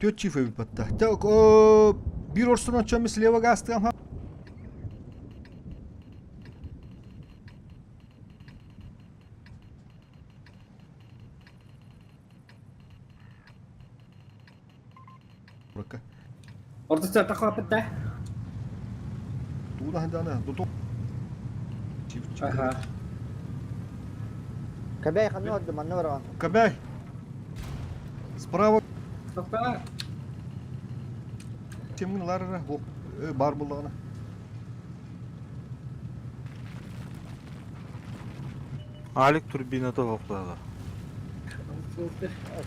Түөрт чиф эбит батта. Биир орсунан чөмү слева гаастыам. Ортосу тахапытта. Тугу даһын Дуту. Ага. Кабай ханна орду манна бараҕан. Кабай. Справа. Тоқта. Темгин ларара бар буллаҕына. Алик турбината оһохтоох.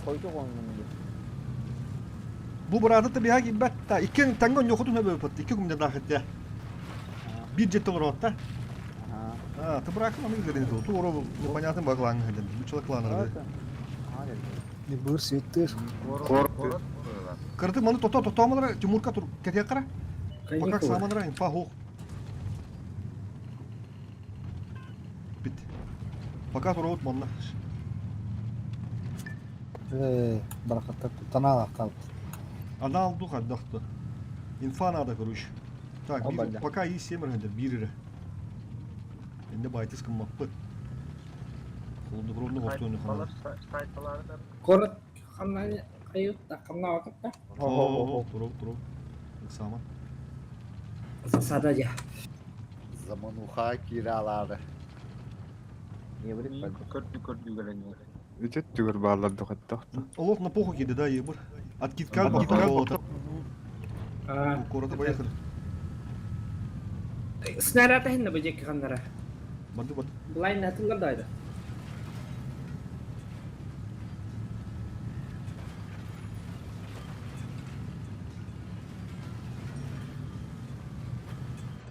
Койду қоңмын. Бу бырааты табиһа киирбэт та икки таҥга ньохутун өбөпөт икки күмдэ даахыття. Биир жеттен олоротта. А, ты браком аны гэрин ту ту непонятно баглаң хаден. Бу человек кланар. Не быр светтер. Кырды маны тото тото амалара Тимурка тур кете кара. Пока саманра инфа хох. Бит. Пока туруут манна. Э, баракатта туттана калды. Анал дух отдохты. Инфа надо, короче. Так, бир, пока есть семер хәдер бирире. Энди байтыс кыммаппыт. Холоднокровный хостойну ханар. Город хамнани кайытта, хамна вакытта. О, туруп, туруп. Саман. Засада я. Замануха киралары. Не вред. Үтет түгөр баалар духаттах. Олох на похуй киди, да, ебыр. От киткаль бахтар. Города поехали. Снаряд хинна бежек ханнара. Барды бат. Блайн натылар дайды.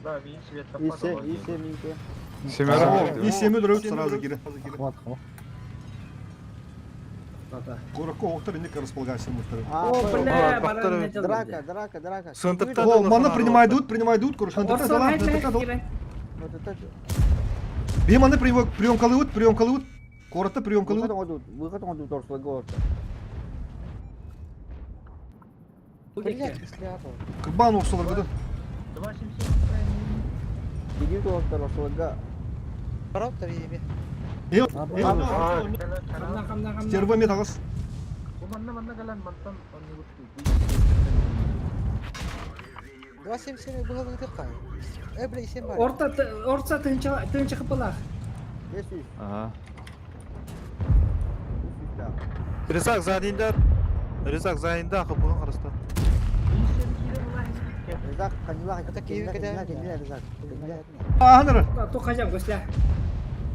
Да, видите, это Исе, исе, исе. Семера. И семь дров сразу кири. Ахмат, хо. Городко оқтар инде располагайся муфтары. О, бля, баран Драка, драка, драка. О, мана принимай дут, принимай дут, короче, НТТ дала, НТТ дала. Би маны прием калыут, прием калыут. Коротко прием калыут. Выход он тут орслы город. Кыбан орсолар гыды. Иди тут орслыга. Стерва мет агас. Манна манна галан мантан Орта орта тынча тынча кыпылах. Ага. Резак задинда. Резак задинда хапыгын караста. Резак, канила, канила, канила, резак. Аханыр. Ту кажам көслә.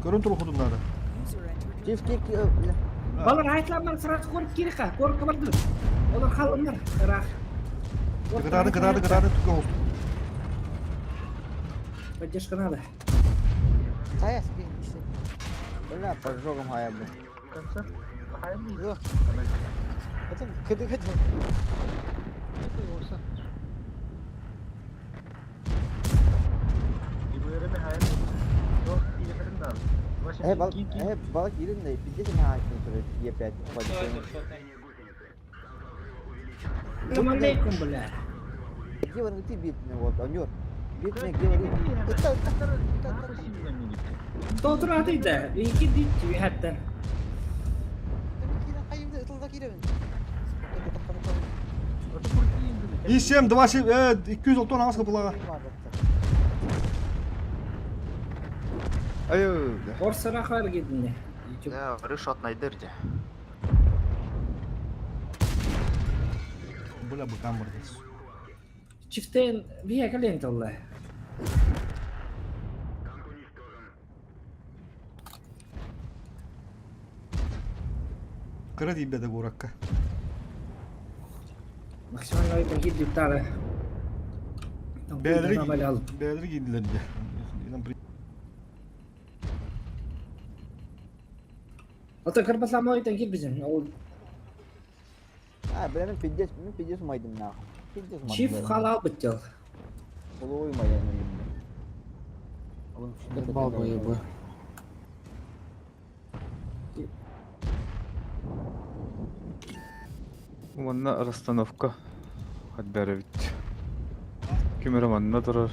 Көрін тұру худун надо. Чиф кик, Балар айтламан сразу көріп керек ха, көріп барды. Олар халындар, рақ. Кыдады, кыдады, кыдады, түкке olsun. Поддержка надо. Бля, поджогом хая, бля. Э, бал, э, балык ирин, пиздец на айфон, Е5. Салам алейкум, бля. Где вы ты битный, вот, анюр. Битный, где вы? Толтура атыйда. Iki дит хәттен. И 7, 2, 7, 206 ағас қыпылаға. Айы. Орсара хар гидне. Да, решет найдырде. Бля, быкам бар. Чифтен бия калент алла. Кыра дейбеде горакка. Максимально айтан гид тары. Бәлері бәлері кейділер де. Ата кырбасам айтан кир бизин. Ол А, бля, мен пиздец, мен пиздец умайдым нахуй. Пиздец умайдым. чиф халал бітел. Половой моя, Бал бу. Уонна расстановка хайдар эбит. Ким эрэ манна турар.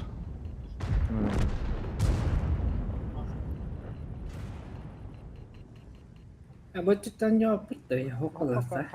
Ким эрэ Боччуттан дьооппут да хоколаса.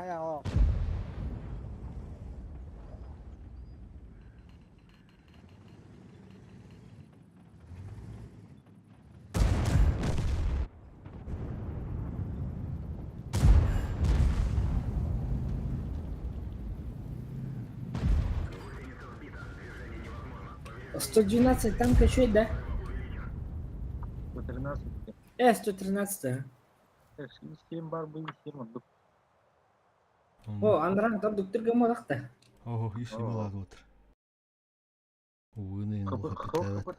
112 танк еще, да? 113. 113. 7 бар бу 7 ордук. О, андран тордуктырга молакта. Ого, иш ималады отыр.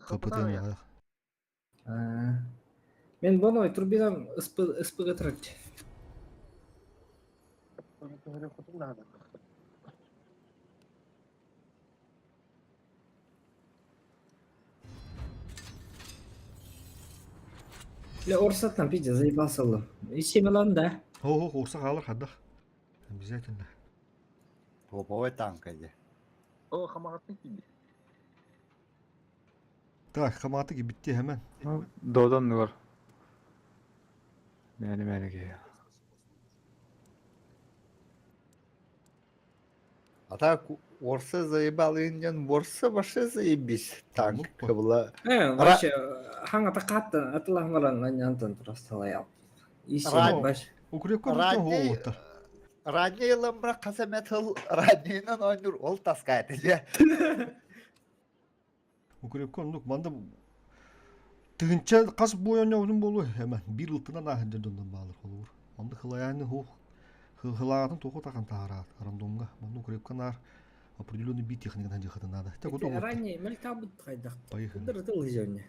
Капытын Мен боной турбинам СПГ тұрады. Бля, орсаттан пиздец, заебался лым. Исемелан, да? Ого, орса қалыр қадақ. Обязательно. Топовый танк эди. О, хамагаттын кийди. Так, хаматы битти hemen. Додан бар. Мәне мәне ке. А так орсы заебал индиан, орсы вообще заебись. Танк была. Вообще, хаңа тақатты, атылах маран антон просто лаял. Укрепка Ранний ламбра касаметл раннийнан ойнур ол таскает или. Укрепка нук манда тыгынча кас бой ойнобутун болу hemen бир ылтынан ахын дондан баалыр холур. Манда хылаяны хух хылаатын туху тахан таарат рандомга. Манда укрепка нар определенный бит техникадан жихатын надо. Так вот Ранний мелькабыт кайдак. Поехали. Дыр жөнне.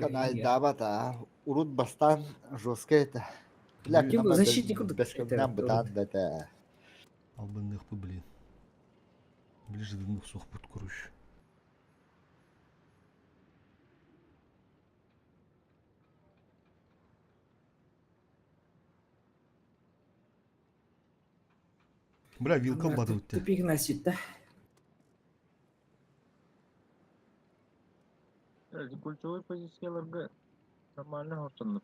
Канайдабата урут бастан жестко это. Защитник Бескөмнән бытан да это. Албынных бы, блин. Ближе дымных сух пут куруш. Бля, вилка бады өтті. Тупик носит, да? Ключевой позицияларга нормально хорсоннук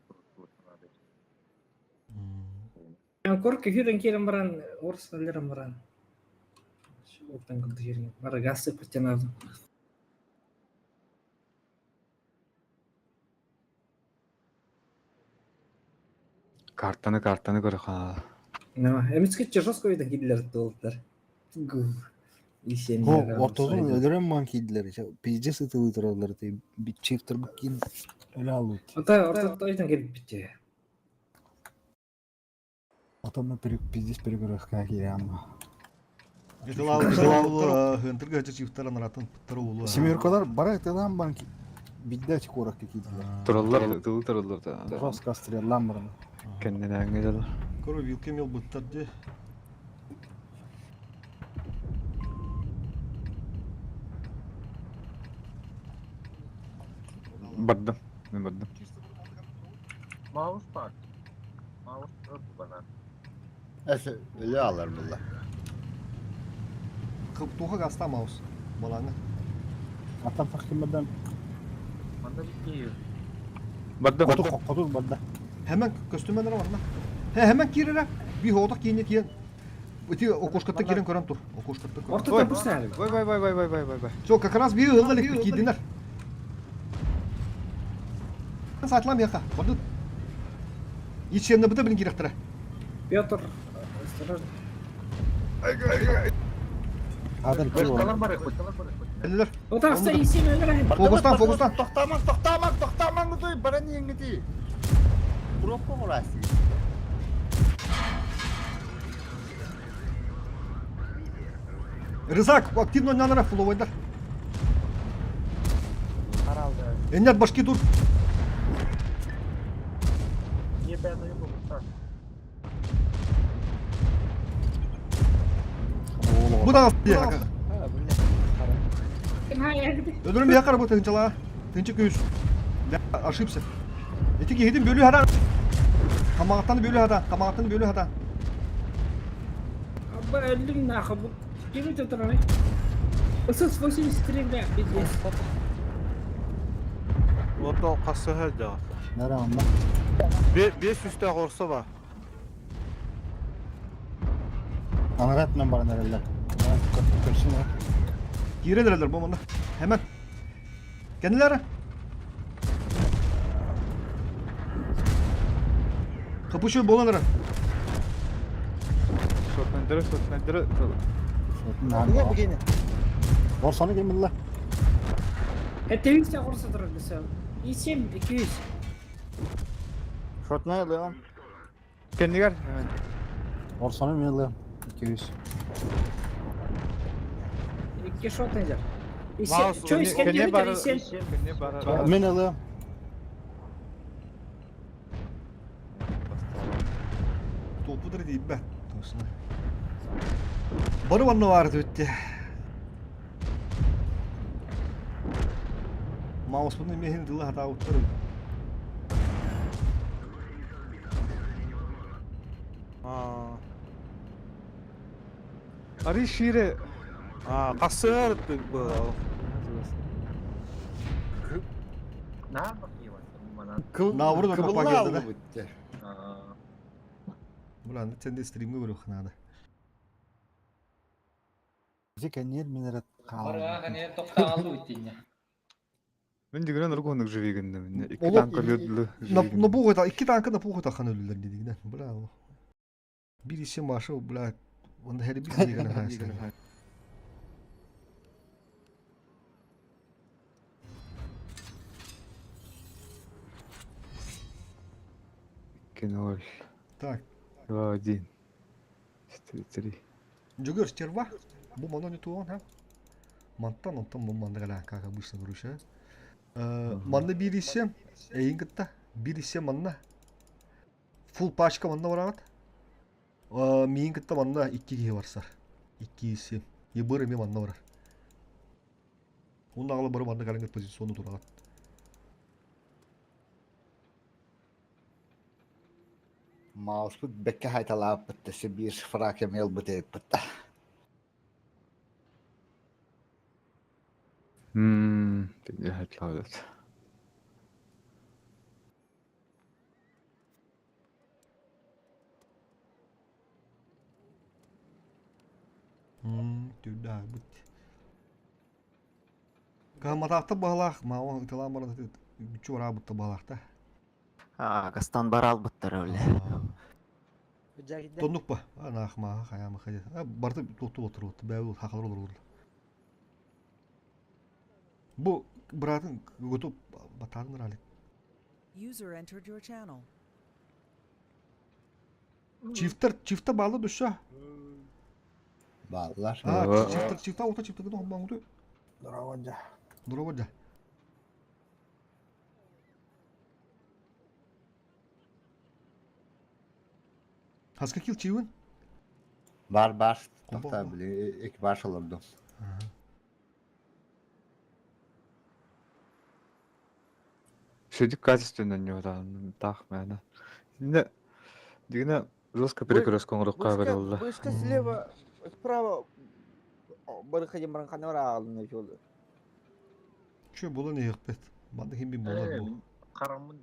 Корка хүрен келен баран, орыс алерен баран. Оттан кылды жерин. Бара гасы потянадым. Картаны картаны көрө хаа. Ну, эмискече жестко виден кидлер толтар. О, ортозун өлөрөн ман кийдилер. Пиздец ытылы туралар. Битчектер кийин өлө алут. Ата ортото ойдан келип битти. Атомна пиздец перегрузка киям. Семеркалар бара тылан банки. Биддәч корак кийдилер. Тураллар, тылы тураллар да. Жестко стреллан баран. Кеннен аңгыдыл. Кору вилка мел буттар де. Бардым. Мен бардым. Маус парк. Маус бана. Эсе ölü alır bunlar. Туха гаста маус. Баланы. Атам фахимадан. Манда битти. Бардым. Коту коту барда. Hemen костюмнар бар ма? He hemen кирere. Bir hodак кийине киен. Эти окошкатта кирен көрөн тур. Окошкатта көрөн. Ортото бурсары. Вай вай вай вай вай вай вай вай. Все, как раз bir hızlı кийдинер. Сатлам яка. Барды. Ичемне бите билин киректер. Петр, осторожно. Адыр Башкалар бар, башкалар бар. Эллер. Отақса исем Фокустан, фокустан. Тоқтаман, тоқтаман, тоқтаман гудай баран еңгити. Пробка орасы. Рызак, активно нанара фуловайдар. Эннер башки тур. Не пятый был, так. Bu da Öldürüm yakar bu tınçala. Тынчы көз. Ошибся. Эти кихидин бөлүү хадан. Камагаттан бөлүү хадан. Камагаттан бөлүү хадан. Өллүм нахуй. Ким это турарый? 883, бля, пиздец. Ото хасыһа дьаҕар. Нара онно. Бес үстээх орса бар. Анаратынан баран эрэллэр. Көрсүн ара. Киирэн эрэллэр бу манна. Hemen. Кэннилэр. Капучу буолан эрэр. Шотнайдары, шотнайдары. Шотун Бигини. Орсаны ким ылла? Это үс оҕурса турар десем. И 7, 200. Шотнай ылыам. Кэннигэр. Орсаны мен ылыам. 200. Икки шотнайдер. Маус, Чё, Кэнне бар. Искендер и 7. Кэнне бар. Мен ылыам. Толпудар дейбе. Точно. Бары манна бар өтте. Мауспын мехин дылы хата уттар. Аа. Ари шире. Аа, хасыһа бу. Наа бакыйбат. Манан. Наоборот, Кыбылла папа келді да. алды бітті. Бля, сенде стримге көрөх надо. Же кэннер мен эрэ Барыга хаалан. кане токтагалды үттине. Мен дигрен ургунук живигинде мен. Икки Оло- танка лүдлү. На похуй икки танка на похуй тахан өлүлөр дедигинен. Бля. Бир иши машы, бля, онда хери бир деген хайсы. Икки ноль. Так, Два один. Четыре три. Жүгөр стерва. Бу мано не туон, ха? Мантан онтон бу манды гала, как обычно короче. Манны бир ише, эйин кытта, бир ише манна. Фул пачка манна барагат. Миин кытта манна икки киһи барсар. Икки ише. Ебыр эми манна барар. Онун агала бары манна калыңгыр позициону турагат. Мауспут бекке хайталаап бітті, Сибир фракем ел бітейіп бітті. Ммм. Хайтлаудат. Түрдә бит. Каматакта балах, мауан ыталан баран үчү бара бутта балахта. А, Гастан барал быттар өле. Тоннук ба. Анах ма хаяма хадя. Барды токту отуруп, бәбу хакалар олор. Бу братың готов батарын ралик. User entered your channel. Чифтер, чифта балы душа. Баллар. А, чифтер, чифта, ота чифта гыны хомбаңды. Здорово, Здорово, да. Хаска кил чивин? Бар бар. Компа, Тоқта компа. біле, екі бар олырды. Шүдүк качественно не там так мэна. Дигне дигне жестко перекрестка оңрокка берилди. Вышка слева, справа. Барыха баран канара алын жолу. Чө була не якпет. Манды хим бин була бу. Карамын.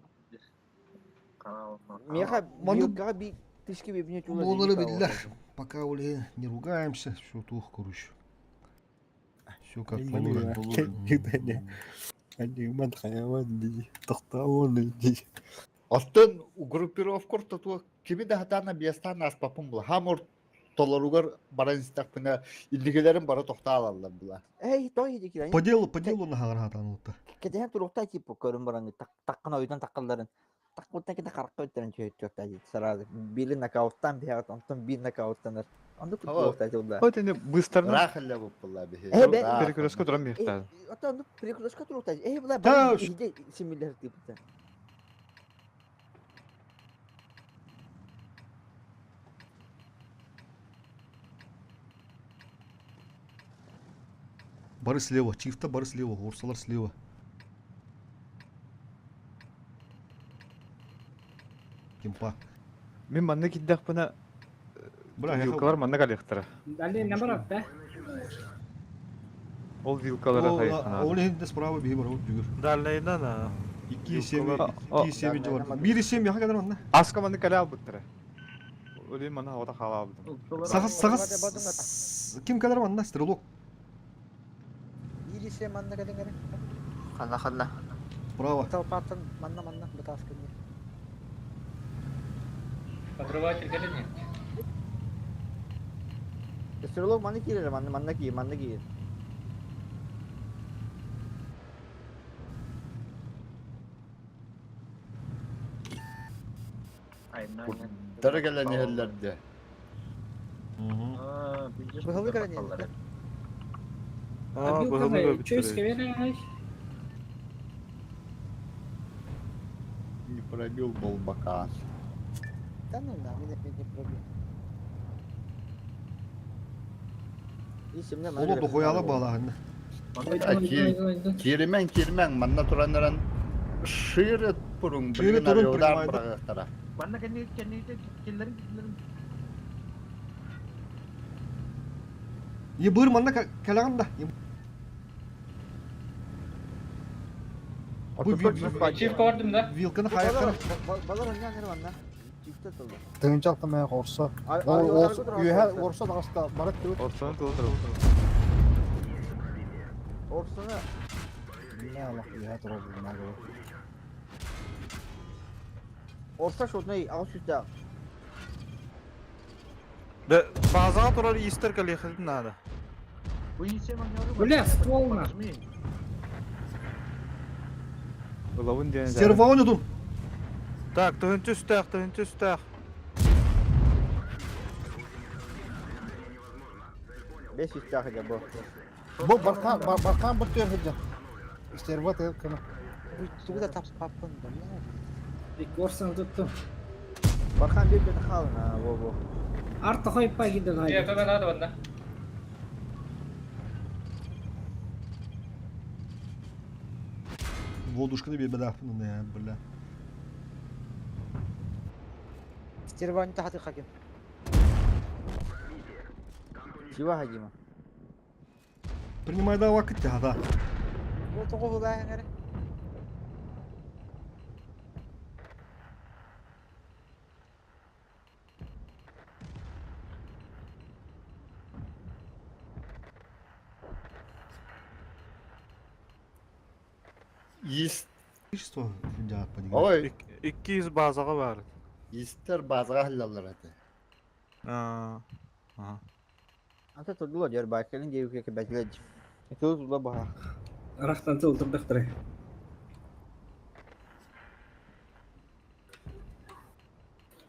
Карамын. Меха Манды- меха би тышки би бне чула. Булары биллер. Пока ули не ругаемся, все тух, короче. Все как положено. Оттон группировка ортотуга кими да хатаана биэстаан ааспаппын була. Хаам ортолоругар баран истэхпинэ иннигилэрин бары тохтоо алаллар була. Эй, той хидикилер. По делу, по делу на хагар хатан Кеден турукта типа көрүн баран так таккан ойдан таккалларын. Таккуттан кеде каракка өттөрүн чөйөттөктө сразу. Били нокауттан биягат, онтон бир нокауттанар. Онду кутулукта жолда. Вот эни быстро Ыраах эле буп була биһи. Э, бе- Ыраах. перекрестка туран биэхтаа. Ото онду перекрестка турукта. Эй, була Да, бар уж. иде симилер типа. Бары слева, чифта бары слева, орсалар слева. Кимпа. Мен манна киддахпына Бля, Вилкалар манна калыахтара. Далее наоборот, да? Ол вилкалара хайыхханаады. Ол иһин справа биһи барабыт бүгүр. Дальнайынан а. 2,7 2,7 бар. 1,7 яха кэлэр манна. Аска манны кэлэ албыттара. Өлүн манна хавата хаалаабытым. Саха саха ким кэлэр манна стрелок. 1,7 манна кэлин эрэ. Ханна ханна. Право. Толпаттан манна манна бытааскын. Подрыватель кэлин нет. Стрелок манна киирэр, манна манна киир, манна киир. Курдары кэлэн иһэллэр дии. Быһылы кэлэн иһэллэр. Аа, быһылы Чё исковери? Не пробил болбакан. Да ну да, мен опять не пробил. Оло дохуяла балаһын. Киримэн киримэн манна тураннаран шире турун Шире билигин турун арыудаан принимайды. быраҕыахтара. Манна кэнни кэнни киллэрин киллэрин. Ебыр манна кэлэҕин да. Бу Чиф көрдүм да. вилканы хайахтара. Балар оннан эрэ манна. Чифтэ тылла. Тыгынча мэ орса. Үөһэ орса даҕаста барат түгүт. Орсаны тылы турар. Орсуна Билэ алах үөһэ турар билмэ. Орса шотнай аҕыс сүүстээх. Бе базаҕа турар иистэр кэлиэххитин наада. Бля, ствол на. Ылабын диэн Стерваон удун. Так, тыһынчы үстээх, тыһынчы үстээх. Бес сүүстээх этэ бу. Бу баркан баркан бір төр хыджа. Стерва тыл кына. Тугу да таппаппын да. Орсан туттум. Бархан bir kötü хаалын аа бу бу. Арта хойпа киден Е, хайда. көмө надо манна. Водушканы bir бедахпын да бля. Стервани тахаты хаким. Чива хадима. Принимай да вакыт да. Бу тоҕо булаан эрэ. Иис Что жаат па деген. Ой, Икки из базаҕа баар. иистэр базаҕа халлаллар этэ. Аа. Аа. Anta тылла дьэр баакелин диэбиккэ кэбэтилэ. Тыл тула баха. Рахтан тыл турдахтары.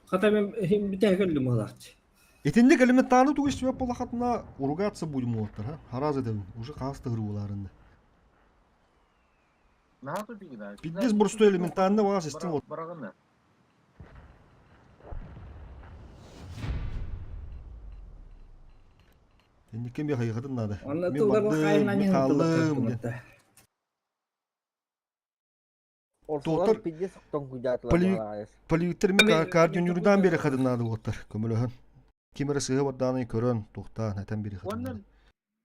Хата мен бите көллүм аларчы. Итинник элементарны тугу истибэт буоллаххытына уругаться будем уолаттар, ха? Хараас этэбин, уже хаас тыгыруулаарынна. Пиздец бурстой элементарны баҕас истиҥ уол. Бараҕына. Инникке эмиэ хайыхатын наада. Онно Мин тыллар бардым, хайынан мин хааллым диэн. Орсолар Доктор- пиздец тоҥкуйдаатылар Поли- баҕайы. Полииттер эмиэ кардионюрдаан биэри хатын наада уолаттар, көмөлөһөн. Ким эрэ сыыһа бардаанын көрөн, туохтаан, этэн биэри хатын наада.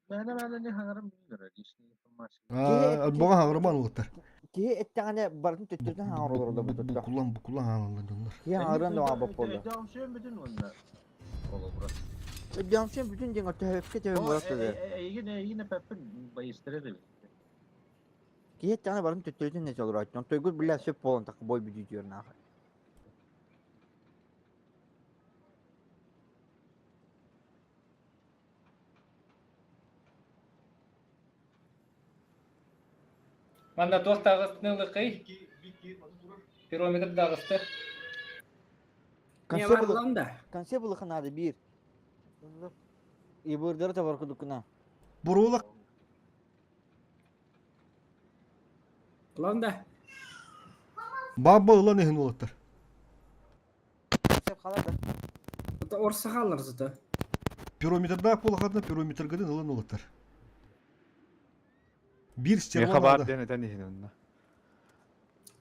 Мээнэ мээнэ хаҥарым билэр личный информация. Аа, боҕа хаҥарымаан уолаттар. Киһи эттэҕинэ барытын төттөрүтүн хаҥар олордо бу тутта. Букулан букулан хаалаллар дьоннор. Киһи хаҥарыан да оҥообот буолла. Өйдөөхсүйэн бүтүн уонна. Олобура. Өйдөөхсүйэн бүтүн диэн төһөпкө төһө буолар тылы. Эйигин эйигин эппэппин байыстара да Киһи эттэҕинэ барытын төттөрүтүн нэ олорооччу. Тойгур билэ сөп буолан так бой бүтүүтүөр нааха. Манна туох тааҕыстыны ылыкый? Пирометр дааҕысты. Не бар да. Конце было надо бир. Ибырдары табар кудукуна. Бурула Лан да. баба ылан иһин уолаттар. Сеп халар да. Орса халар зато. Пирометрдаах буоллаххытына пирометргытын ылан уолаттар. Биир стерва Меха баар наада. диэн этэн иһин онно.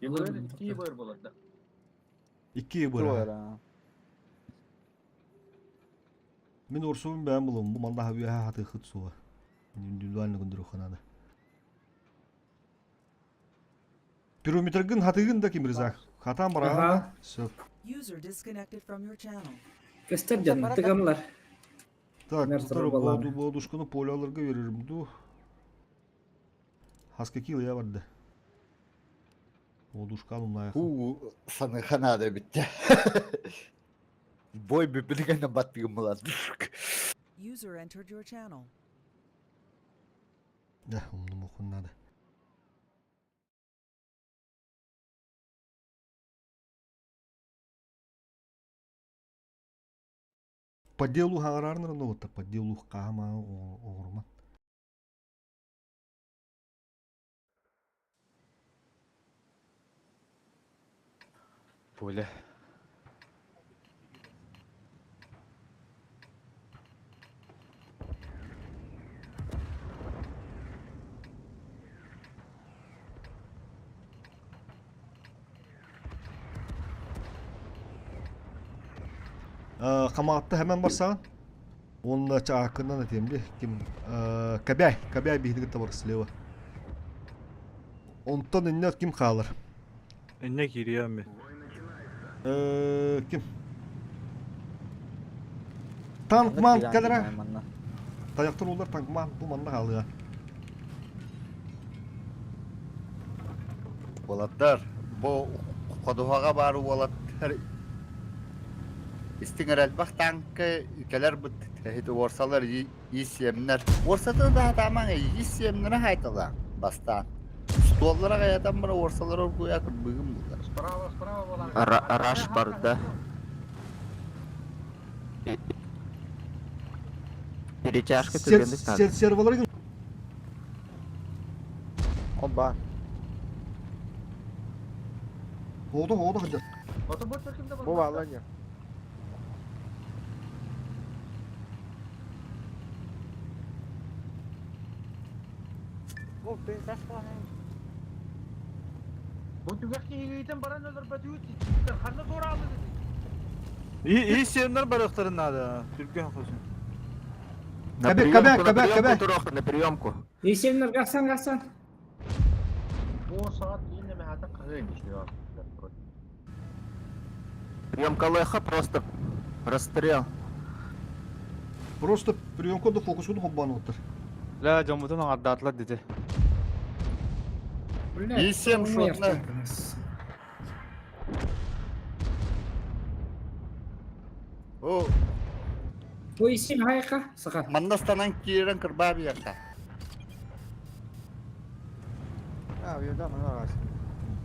Икки быр болар да. Икки быр. Мин урсуун бэйэм булуом, бу манна үөһэ хатыаххыт суоҕа. Индивидуально гындырыахха наада. Пирометргын хатыгын да ким ризах. Хатаан бараҕан да сөп. User disconnected from your channel. Көстөр дьон, тыгамлар. Так, туттар бодушканы поле аларга берерим ду. Хаска кило я барды. Бодушка алымлайық. Уу, саныха надо битте. Бой бүппүтүгэн баттыгым булар. User entered your channel. Да, умнум окун надо. По делу хагарарныр ну по делу хаама оҕурман. Поле. Хамаҕатта hemen барсаҕын. Уонна чаакынан этиэм дии. Ким Кабяй, Кабяй биһиги кытта бар слева. Онтон иннэ ким хаалар? Инне киириэм ми. Ким? Танкман кэлэрэ. Тайахтар улар танкман бу манна хаалыа. Уолаттар, бу ходуһаҕа баар уолаттар истиҥ эрэ элбэх тааҥка кэлэр быт эһити уорсалар иис-сиэмнэр. Уорсатын да сатаамаҥ иис-сиэмнэрэ хаайталаан бастаан. Столлара хайатан бара уорсалар оргуйа кырбыгым булар. Справа, справа буолан. Раш барда. Перетяжка түргэнник надо. Сервалары Оба. Оду оду хадыр. Бу баалар не. Бу Бу түгэх киһигийтэн баран өлөрбөтүгүт ханна туораалыгыт? И сиэннэр барыахтарын наада. Түргэн хоsun. На Кабе, приемку, кабе, на кабе, приемку, кабе. Туроха, на приемку. Есеннер гасан гасан. Бу саат ииннэ мэхата кыһын еще. Приемка леха просто расстрел. Просто приемка да фокусун хоббан оттар. Ла дьоммутун аҥардаатылар дити. Блядь, Есем шотна. О, Бу исим хайка саха. манна станан киирэн кырбаа биэрдэ. А, уйда мана раз.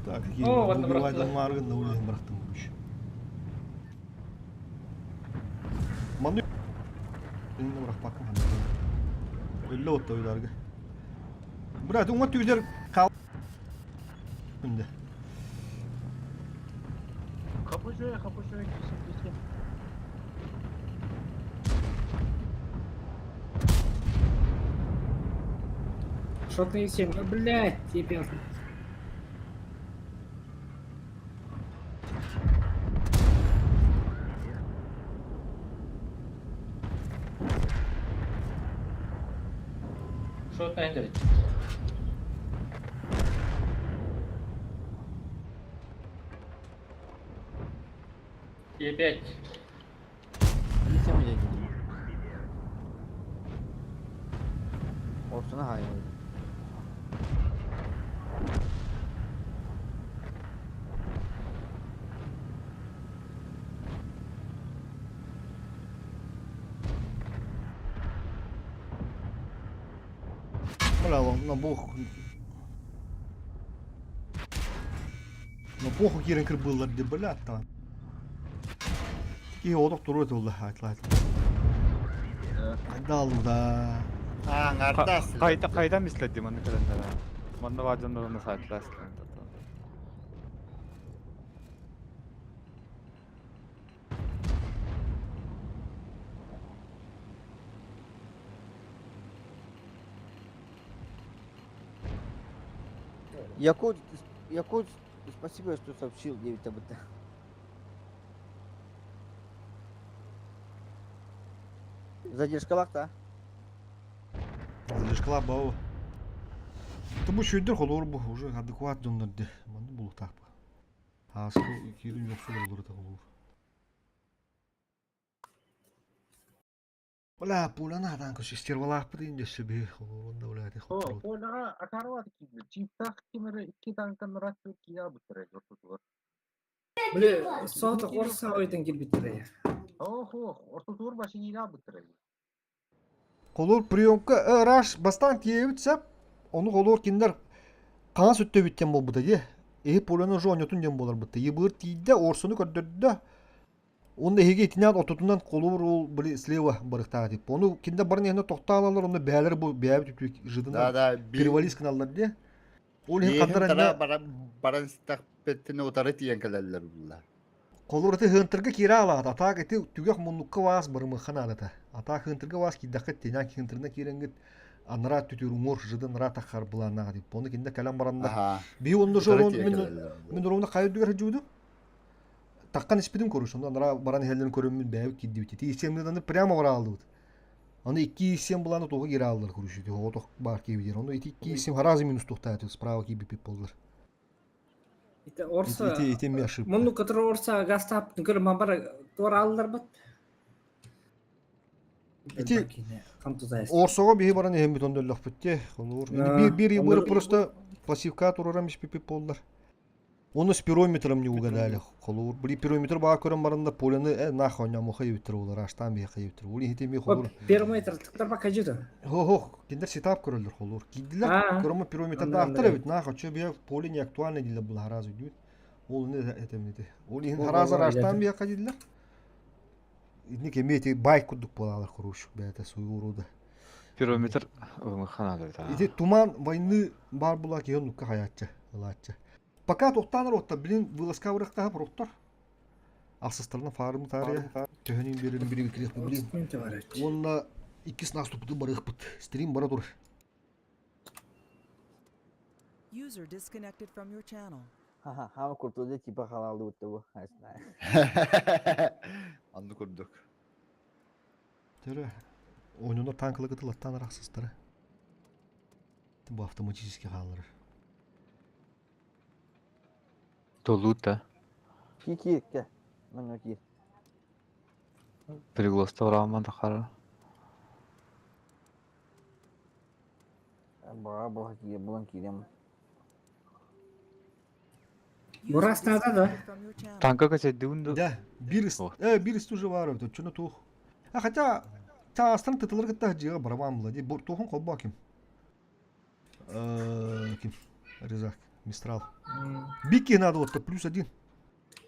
Так, О, вот убивать бырахтылар. маргын на улице бырахтым еще. Маны инне бырахпаккын Өллө отто уйларга. Брат, уңа түйдер кал. Күндө. Хапышой, хапышой, кисим, кисим. Шотный есен. Блядь, теперь. Шотный Андрей. И опять. Есем öyle Ortuna hayır. Бля, на бог. На поху кирен кырбыллар деп бля та. Ки одок туру этулла айтлайт. Айдалу да. Аа, аңардаас. Кайда кайда миследи манны кэлэннэр. Манна баажаннарына сайтлаас. Якут, Якут, спасибо, что сообщил 9 об этом. Задержкалаах да? Задержкалаах бау. Бу шүйдер холоор бу уже адекват дьоннор де. Манны булуктаах бу. Ааскы киирин йохсу болор да холоор. Бля, пуляна атан көс истервалаахпыт иин дьөссө биһи холоорун да бля ити О, Поляға Акарова киирдэ. Чиптаах ким эрэ икки танкан ырааччы киирэ албыттара ортотугар. Били соото орса ойдон киирбиттэрэ. Ох, ох, ортотугар башын иирэ албыттара. Холуур приемка раш бастаан тиийэбит сөп. Ону холуур кинилэр хаҥас өттөбүт диэн буолбута дии. Эһи пуляны уже оонньотун диэн буоларбыт. Ебыр тиийдэ, орсуну көрдөрдө. Онно эһиги итинэн отутунан холуур ол били слева барыктаах дип. Ону кинилэр барын иһинэ тохтоон алалар, онно бээлэр бу бээбит үтү жидынан Да, да, перевалис гыналлар дии. Ол иһин Биэһин ханнар тара анна баран баран истэхпитинэ утары тиийэн кэлэллэр булла. Холобур ити Хынтырга киирэ алаат, атаак ити түгэх муннукка ваас барымыхха наадата. Атаак Хынтырга ваас киирдэххит тиэнээн Хынтырына киирэҥҥит анараа түтүр уҥуор жыды анараа таххар былааннаах дип. Ону кинде кэлэн бараннар. Аха. Биһи онно Утары жорон тиийэн мин кэлэллэр мин булла. ровно хайа үрдүгэр сылдьыбытым. Таххан испитим көрүш. Онно анараа баран иһэллэрин көрөммүн бэйэбит киирдибит. Ити исиэмнеданы прямо барааллыбыт. Аны икки исиэм былааны туга киирэ ааллар көрүш. Ити оҕотох баар киирбит. Ону ити икки исиэм харазы минус тухтааты справа киирбиппит боллар. Ити орса Ити ити ити ошибка. мунну кытары орса гастаап көрө мамбар туораалларбыт. Ити Орсоҕо биһи баран иһэммит онно өллөхпүт дии. Холобур, биир биир ыбыры просто пассивка турарам испиппит буоллар. Оны с пирометром не угадали. Холобур, били пирометр баа көрөн баран да поляны э нах оонньоомуха ебиттер олар, аштаан биһиэхэ ебиттер. Ол иһити эмиэ холобур. Пирометр тыктар бакажыта. Хо-хо, киндер сетап көрөллөр холобур. Киирдилэр, көрөмө пирометрдаахтар эбит, нах очо бие поле не актуальный дииллэр була харазы дүүт. Ол не этемнити. Ол иһин харазы аштаан биһиэхэ дииллэр. Итинник эмиэ ити байк курдук буолаалар куруш бэйэтэ суйууру да. Пирометр ханаады Ити туман войны баар була киһи оннукка хайааччы ылааччы. Пока тохтаанар отта билин вылазка барыахтаах проктор. Алсыстарына фаарым таарыйа төһөнүн биэрин бири кириэх билин. Уонна иккис наступутун барыахпыт. Стрим бара тур. User disconnected from your channel. Ха-ха, хаама куртууда типа халаалдыбытта бу. Онну курдук. Төрө ойнонор танкылы кытылаттан арахсыстара. Бу автоматически хаалларар. Толута. Ки кииркэ. Манна киир. Пригласта Раман Тахара. Баҕа баҕа киир булан киириэм. Бурас надо да? Танка качайдыбын да. Да, биир биир уже баар эбит, оччону туох. А хотя таастан тытылар кытта дьиэҕэ барабан була дии. Туохун холбоо ким? Ким? Резак, Мистрал. Бики надо вот плюс один.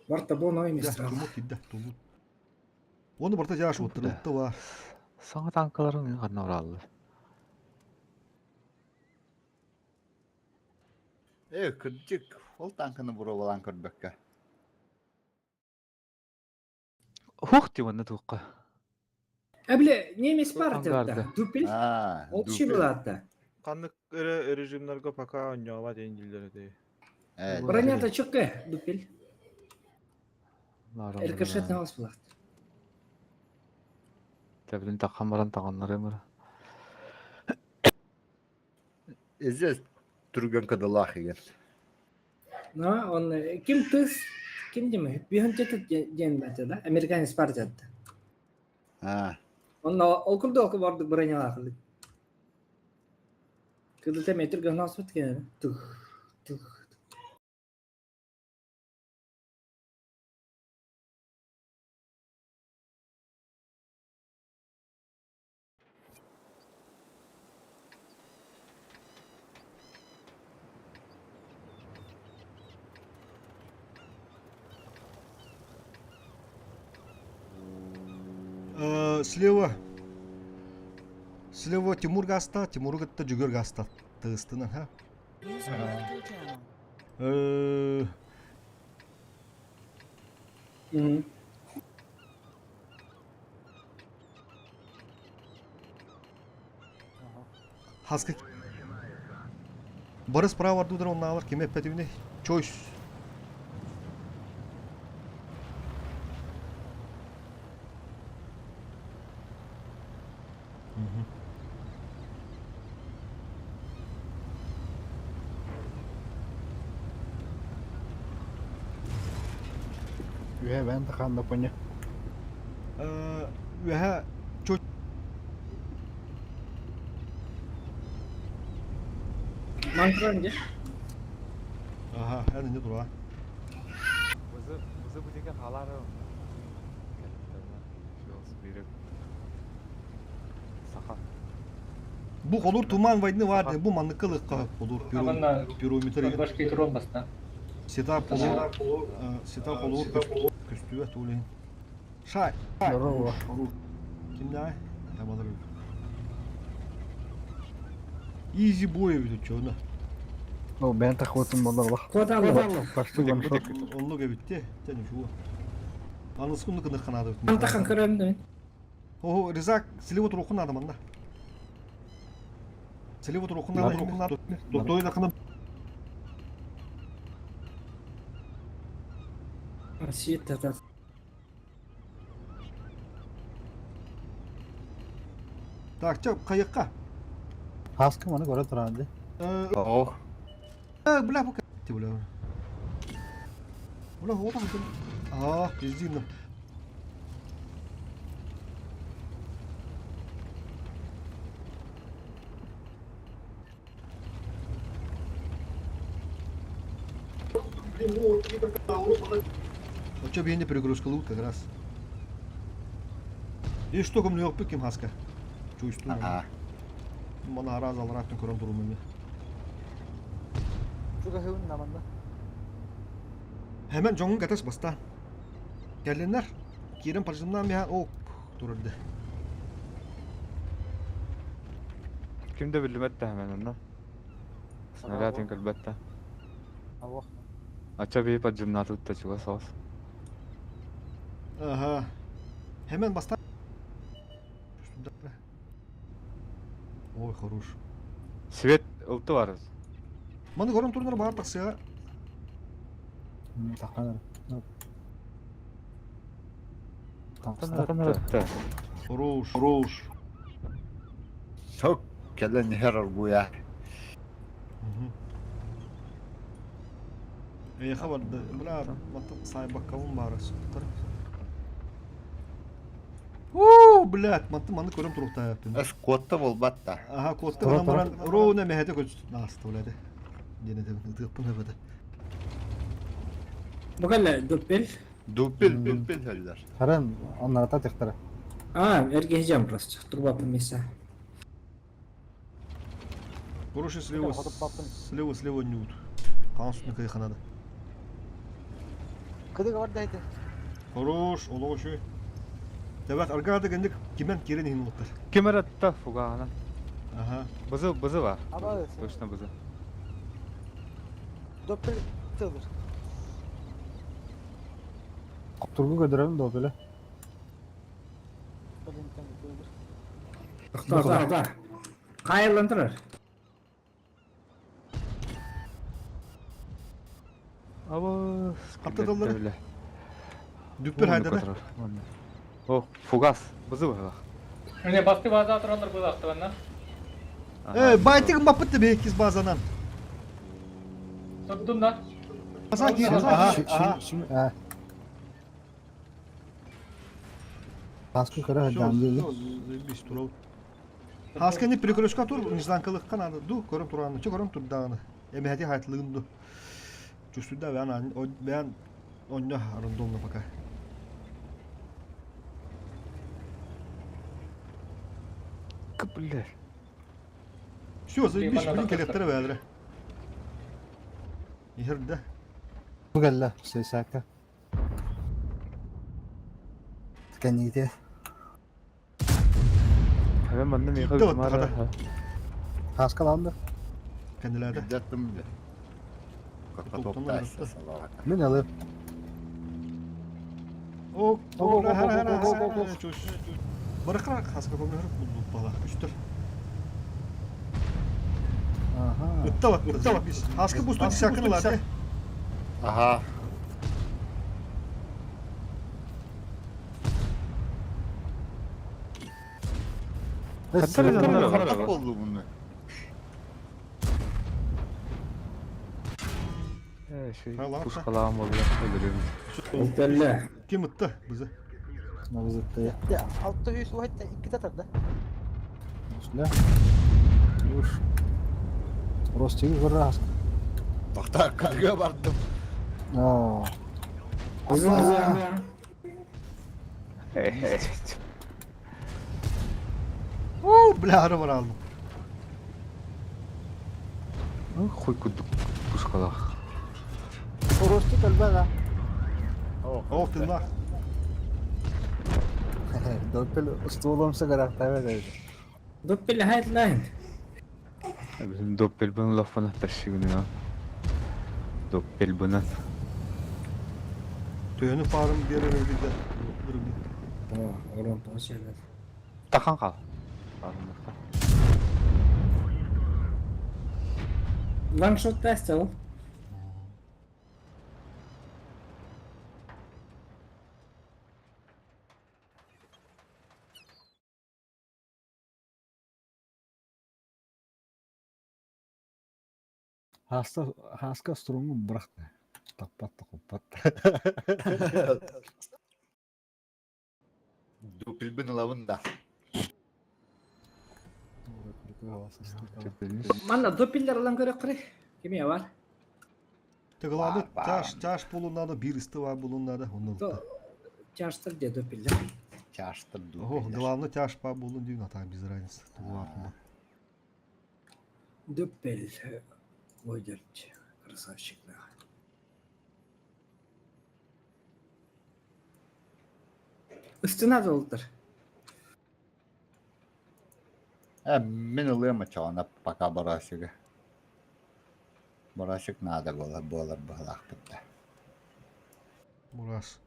Барта бу ной Мистрал. Тумут кидде, тулут. Оны барта жаш вот тырытты ва. Саҥа танкаларын ханна бараллар. Э, кырдьык, ол танканы боруобалаан көрбөккө. Хух ти уонна туохха. Эбиле немец партията. Ангарда. Дупель. Аа, Ол дупель. булаатта. Ханнык эрэ режимнарга пока оонньообот диэн дииллэр этэ. Э, Бронята чөккө дупель. Рикошет на вас булаат. Тэбилин таххан баран таҕаннарым ара. Здесь түргэн кыдылаах игин. Но он ким тыс ким диме бихончет диэн бата да американец партията. Аа. Он ол курдук бардык бронялаах. Кыдылта метр гынас бит тух тух. Слева. Слева Тимур гаста, Тимуру кытта Жүгөр гаста тыыстынан, ха? User left your channel. Хаска Бары справа ардыдыр оннаалар ким эппэтибини Choice. Үһэ бээн тахаан да поня. Үөһэ Мантран дьэ. Аха, эн инде тура. Бызы, бызы бутика халары. Саха. Бу холур туман войны бар бу манныкка лыкка холур пирометр. Башка турон баста. Сета полу, сета холур көстүбэ тулин. Шай. Здорово. Кимдэ? Табалар. Изи бой эбит чона. О, бээн тахватын болар Кодаллы. Почти ваншот. Оннук эбитте. Тәне шу. Аныскунну кыныр канады. Антахан көрөм да. О, Резак, слева турукун надо манда. Слева турукун надо. Докторы да кына. Свет та. Так, чэ, кайыкка. Хаска маны көрө туран О. Бля, бу ти бля. Бля, вот он. А, пиздин. А чё бейне перегрузка лут как раз. И что ком лёг пиким хаска. Чувствую. Ага. Мана раз алрактын көрөм турумун. Чуга хывын наманда. Hemen жоңун катас баста. Келиннер. Кирен паржымнан бия о турырды. Ким де билмәтте hemen онна. Снарядын көлбәттә. Аллах. Ача бей поджимнаты утта чуга соус. Ага. Hemen баста. Ой, хорош. Свет ылты бар. Маны көрөм турнар бар таксыга. Таханар. Хорош, хорош. Çok kelen her guya. Эй, хабар, бля, маты сайбаккабын бары суттар. Уу, блядь, маты маны көрөм турукта яптым. Эс котта болбатта. Аха, котта гынан баран роуна мехете көч насты блядь. Дене деп тыппын хөбөдө. Бу кэллэ дуппел. Дуппел, дуппел хөллөр. Харан, оннарата тихтара. А, эргeheceğim просто. Турбаппын меса. Короче, слева, слева, слева нют. Каан үстүнө кыйханады. Кыдыга бар дайды. Хорош, олого шуй. Тебек аргада гендик кимен кирен хин улуттар. Ким аратта фугана. Ага. Бызы, бызы бар. Аба. Точно бызы. Доппел тылыр. Тургу көдөрөм до беле. Тоқтоо, тоқтоо. Кайылан турар. Аба. Катты доллары. Дүппер хайдада. О, фугас. Бызы бар. Міне басты база туралар был ақтығанна. Э, байтыгын бапытты бекиз базанан. Туттум да. База кирен. Ага, ага. Хаска көрө жанды. Заебись, турау. Хаска не перекрестка тур, нежданкалыкка надо. Ду, көрөм тураны, чө көрөм турдаганы. Эмехати хайтлыгын ду. Чувствую бән бән онно рандомно пока. Кыплер. Все, заебись, блин, коллекторы бәдре. Ихерде. Бу кэллэ, сейсака. Кэнните. Hemen манна меха Китте мара. Хаска ланды. Кенделерде. Жаттым биле. Топтон Мен алып. О, Баракра хаска көмөр булдук бала. Үстөр. Ага. Ытта бат, ытта бат. Хаска бусту десякын алады. Аха. Хардах болду bunu. Пушкалаан болла өлөрөбүт. Өлтөллө. Ким ытта бызы? Набызытты. 600 уһайта 2 татарда. Осында. Уш. Ростиги көрө Тоқта карга бардым. Аа. Уу, бля, ары бар алдым. Хуй курдук пушкалаах. Ростик өлбөт О, тыннах. Доппел столомса карактабы деди. Доппел хайтлайн. Bizim доппел bunu lafına taşıyın ya. Доппел bunu. Төһөнү фарым берер бизде. Бир О, орон тоғыз Тахан кал. Ваншот тестил. Хаста хаска струңу быракты. Таппатты куппатты. Дупилбин лавын да. Манна доппеллер алан көрөк кыры. Кеме бар? Тыгылады Бар, таш бар. таш булунады, бир исты бар булунады. Онны То чаштыр де доппеллер. Чаштыр О, дупилер. главное тяж па булун дүйн ата без разницы. Тугар. Доппел. Ой, красавчик. Да. Үстүнә долдыр. Э, мен ылыма чалана пока барасыга. Барасык надо было, было бахлахпытта. Мурас.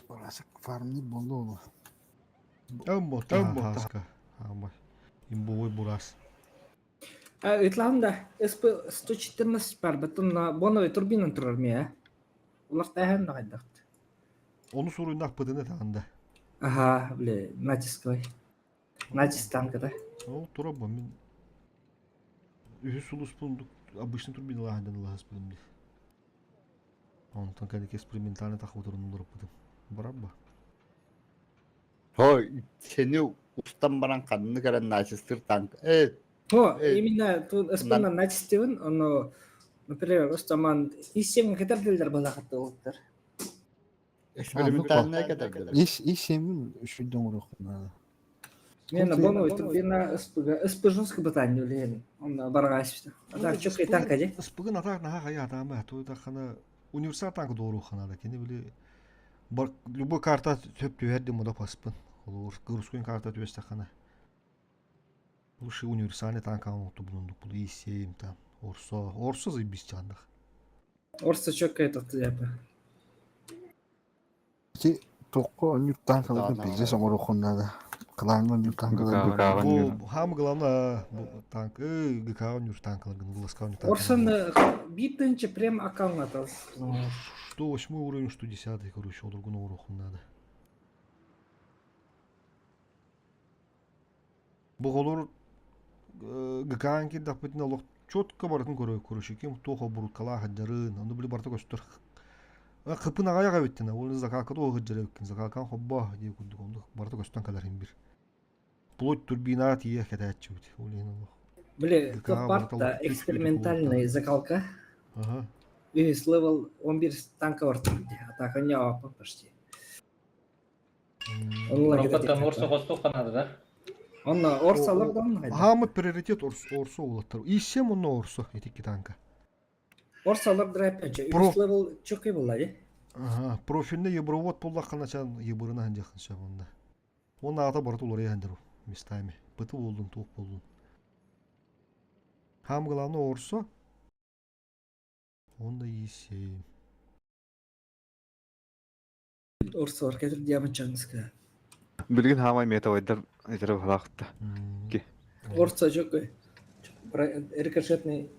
Барасык фармник болду ол. Аммо, аммо хаска. Аммо. Имбовой бурас. Ытлаһым да СП-114 бар, бутун на боновый турбина турар ме. Улар тәһән нагайдакт. Оны суруйнак пытыны тагында. Ага, бле, натисковый. Натиск танка, да? Ол тура бу мен үһү сулус бундук обычный турбиналар хандан лахас билим. Онтон кәдеки экспериментальный тахы турун луруп бутым. Барабба. Хой, сени устан баран канны каран начистыр танк. Э, О, Э, именно тут СП на натистевин, оно, например, Рустаман, и семь катердилер была хаттылыктыр. экспериментальная категория. Иш иш эмин үшүдөн урук надо. Мен на боновый турбина СП, СП жестко батанию лен. Он на баргасипта. А так, чё танка, де? Спыгын атак наха кая атама, той да хана универсал танк doğru хана да кени били бар любой карта төп түһәрди мода паспын. Ол русской карта түбесте хана. Лучше универсальный танк алып булундук бул И7 там. Орсо, Орсо заебись чандах. Орса чё этот, япа. Ти токко онюк танкаларды Да, пиздец оңорук надо. Кылаңы онюк танкаларды. Бу хам главное бу танк, ГК универс танклар, глазка универс танк. Орсан битынче прям аккаунт атас. Что восьмой уровень, что десятый, короче, ол другого уроху надо. Бу голор ГК-н кирдахпытына олох четко баратын көрө короче, ким тоха буруткала хаджарын, аны били барта көстөр. Кыпын агая беттена, ол закалка то хаджары беккен, закалкан хобба дие курдук, онду барта көстөн калар хим бир. Плоть турбина тие кетәчү бит. Ол ен олох. Бле, ГК то парта бартал- экспериментальный закалка. Ага. И с левел он бир танка ортан, а так они апа почти. Роботтан орса косту канады да. Он орсалар да он Хамы приоритет орс орсо улаттар. Ишем онно орсо этики танка. Орсалар драйп чё. Про- С левел чё была, де? Ага, профильный ебровод пуллахана чан ебырына ханжахын шабында. Оны ата барты улар яндыру местами. Быты болдун, тук болдун. Хам главное орсо. Онда есе. Орсалар кетир диаманчанска. Билгин хамай метавайдар этере халакта. Ки. Орса чё Рикошетный.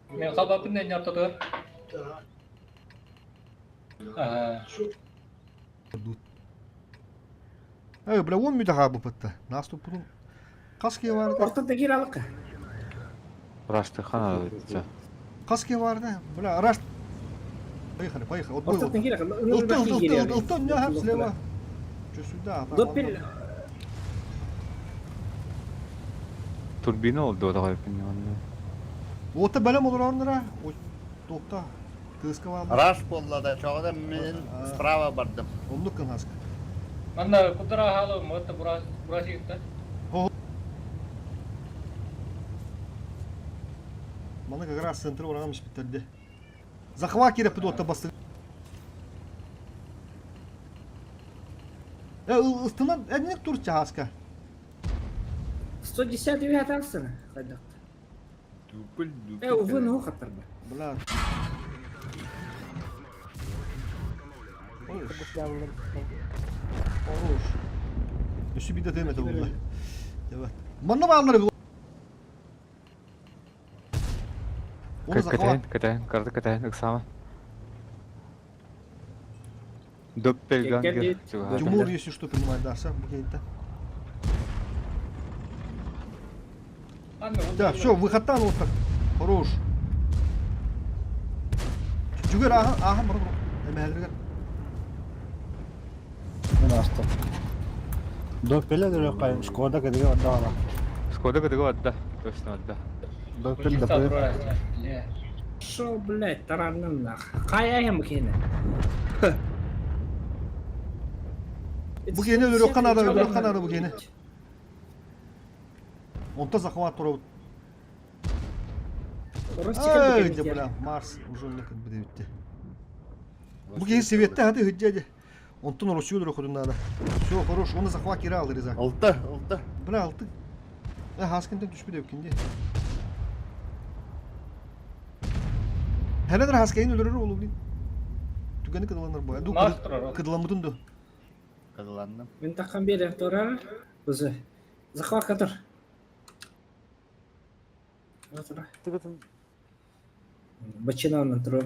Мен халбаппын да ортотугар. Аа. Эй, бля, он мүдэ хаабыппытта. Наступпутун. Хас киһи баарда? Ортота киир алыкка. Рашты хана дытса. Хас киһи баарда? Бля, раш. Поехали, поехали. Отбой. Ортотун киир Ылты, ылты, ылты, ылты, ылты, слева. Че сюда? Доппел. Турбина oldu o da kayıp. Ота бэлэм олороннора. Тохта. Кыска бар. Раш болла да, чоҕода мен справа бардым. Оннук кынаска. Манна кудара халы мыты бурас бурасикта. Маны как раз центр ураган испиттерди. Захват керек пыды отта басты. Ыстынан әдінік тур чагаска. 110 алсына. Хайдак. Дупыл, дупыл. Увы, ну хаттар бар. Бля. Ой, Хорош. Üstü bir de demedi bunlar. Evet. Манна баалары бу. Оны захват. Кэтэн, кэтэн, карды кэтэн, ыксама. Доппельгангер. Тимур, если что, принимает, да, сам букет, Да, все, выходтан вот так. Хорош. Жүгер, ага, ага, мұрын, мұрын. Мен астым. Доппеле дөрөккайым, Шкода кедиге отда ала. Шкода кедиге отда, точно отда. Доппел доппел. Шо, блядь, таранным нах. Кая хем кене. Бу кене өлөрөккан ада, өлөрөккан ада бу кене. Онта захват турабыт. Ай, де бля, Марс уже не как бы битте. Бу кене светте хады хыджаде. Онтон Россию өлөрөккөн надо. Все, хорош, оны захват кире алды Реза. Алты, алты. Бля, алты. Хаскинтен түшпү деп кинди. Хәләдер хаскайын өлөрөр олу блин. Түгәне кыдыланыр бу. Ду Марс турар. кыдыламытын ду. Кыдыланным. Мен таққан бері турар. Өзі. Захват катыр. Бачинанын туру.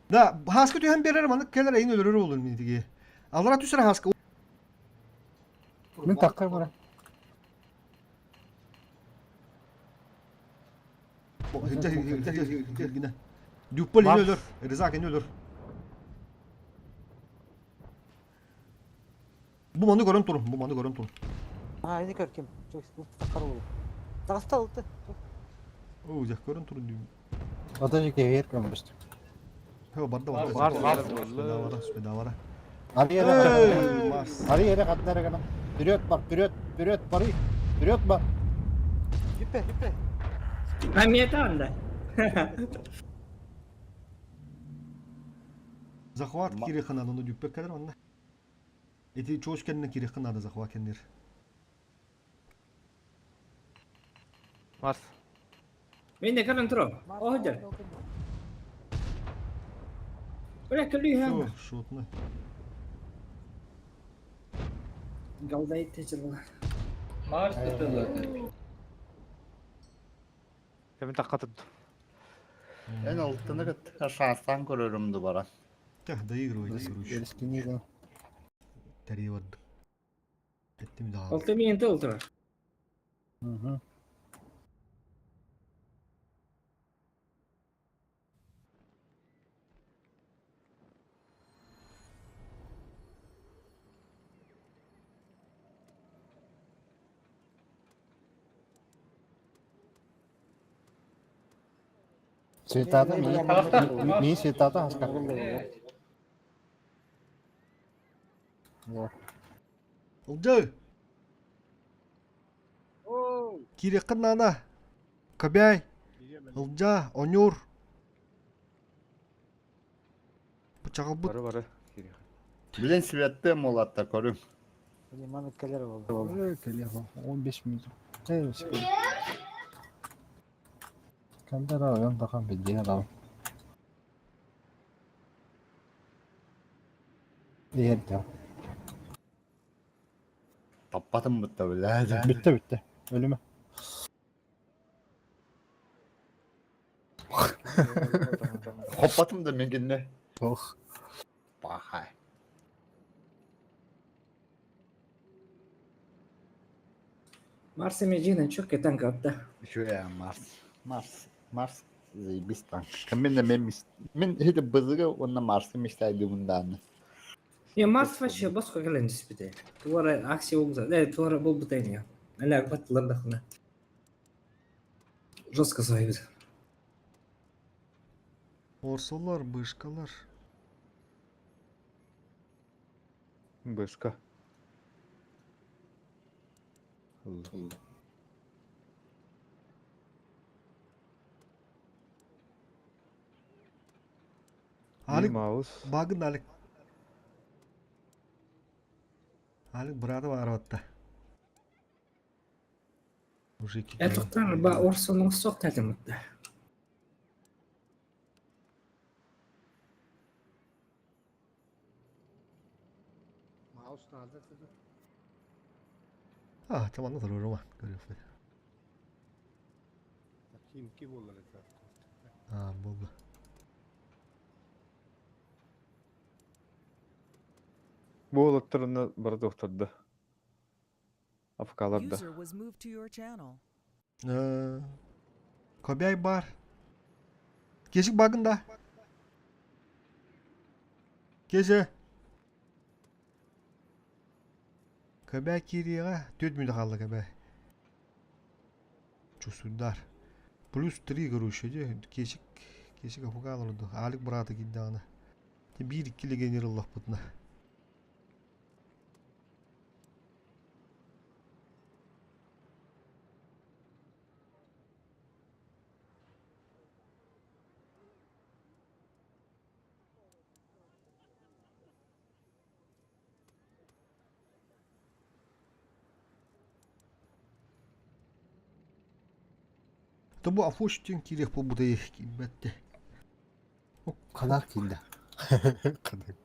Да, хаска түһән берер маны келер эйин өлөрөр олу мин диге. Алра түсер хаска. Мен таккай бара. Дюппал ини өлөр, Резак ини өлөр. Бу маны көрөн турун, бу маны көрөн турун. А, ini kör kim? Çok takar oldu. Таста алты. Оо, жак көрөн турун дейм. Ата жеке ер көмбүстү. Хө, барды барды. Марс, Марс. Бара, бара. Ари Эй, эре. Марс. Ари эре каднары гана. Вперед бар, вперед, вперед, бары. Вперед бар. Yüppe, yüppe. Амета анда. Захват кирехана, ну дюппе кадр онна. Эти чош кенне кирехана да захват кеннер. Марс. Мен де көрөн туру. Охжар. Бля, күлүй Все, шотно. Галдай тежил. Марс тытылы. Мен такка туттум. Эн алтыны кыт шанстан көрөрүмдү бара. Так, доигрывайте, короче. Эрискини Тарьевад. Эттим да. Алты мен толтура. Мгм. Светата, ми, ми светата хаска. Ылжы. Киреккин нана. Кобяй. Ылжа, Онюр. Бычагы бут. Бары бары. Билен светте молатта көрүм. Маны келер oldu. Телефон 15 минут. Кандара оян тахан билген адам. Ерде. Таппатым бутта биле. Bitti bitti. Ölüme. Хоппатым да мен кинне. Ох. Пахай. Марс эмэ четкий танк атта. Үчүгэй Марс. Марс. Марс заебись танк. Мен мен мен хити бызыга уонна Марсы мечтайдыбын дааны. Не, Марс вообще босхо кэлэн түспүтэ. Туора акция угза. Э, туора буолбута ини. Ана баттылар дахына. Жестко сайбыт. Орсолар, бышкалар. Бышка. Алик Маус. багын Алик. Алик браты бар атта. Мужики. Э, тоқтар, ба орсоның соқ тәлімітті. Маус надо dedi. А, там аны турur Görüyorsun. Химки болар это. А, болды. Бу олоттарына бары докторда. Афкаларда. User was moved to your channel. Э, Кобяй бар. Кешик багында. Кеше. Кобяй кириға 4 минут қалды Кобяй. Чусудар. Плюс 3 короче, де. Кешик, кешик афкаларды. Алик браты кидді аны. 1-2 легионер Аллах бұтына. То бу афоштен кирек бу будай кимбетте. Kadar kildi. Kadar.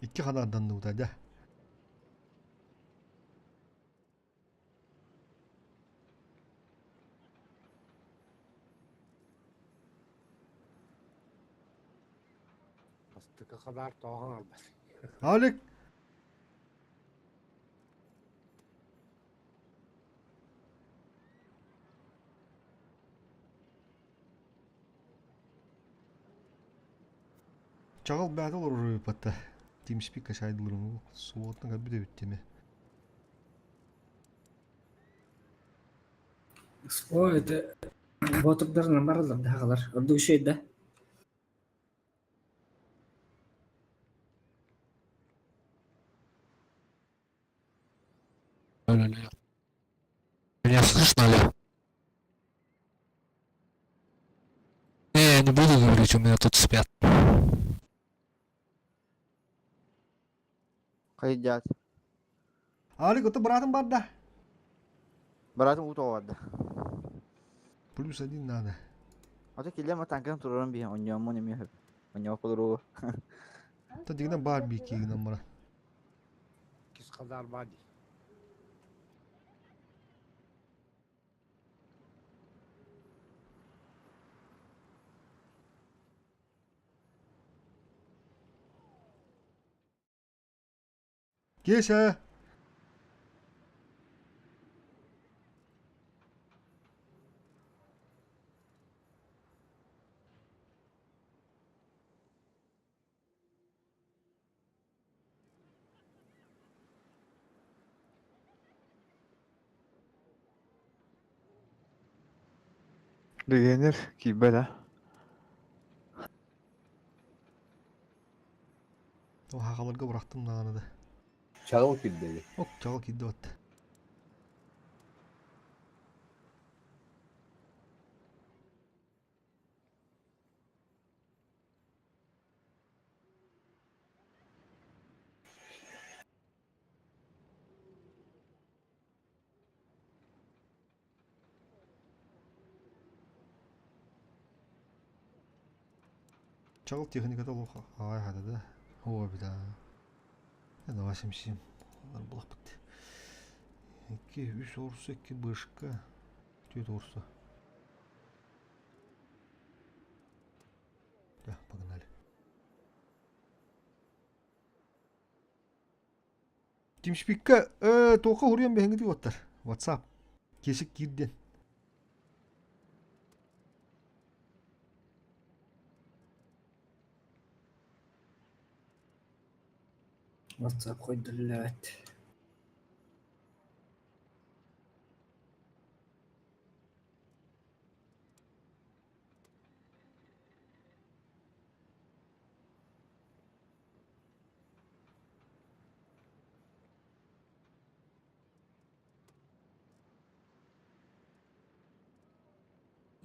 Икки хадардан да да. Бастыкы kadar тоған албас. Алик Чағыл бәді олар ұры патта. Тимспик кашайдылар суотна кабиде биттеме. Ой, это... Ботурдарынан баралар дағалар. Орду да. Меня слышно ли? Не, я не буду говорить, у меня тут спят. Кайдят. Алик, это братым бар да. Братым ут оварды. Плюс один надо. Ата келем танкын турарым би оньомун эми хөп. Оньо кулуру. Та дигнен бар би кигнен бара. Кис kadar бади. Кеша. Легионер кийбе да. О хағаларга бырақтым нағаны да. Чағыл килдеги. Ок, чағыл кидді батты. Чағыл техникада ол ағай хада да. О, бida. Это 87. Олар булақ бітті. 2, 3 орсы, 2 бышка. 4 орсы. Тимшпикка э туохха уруйан биһиҥҥитий уоттар? WhatsApp. Киэсик киирдин. WhatsApp хойдуллаат.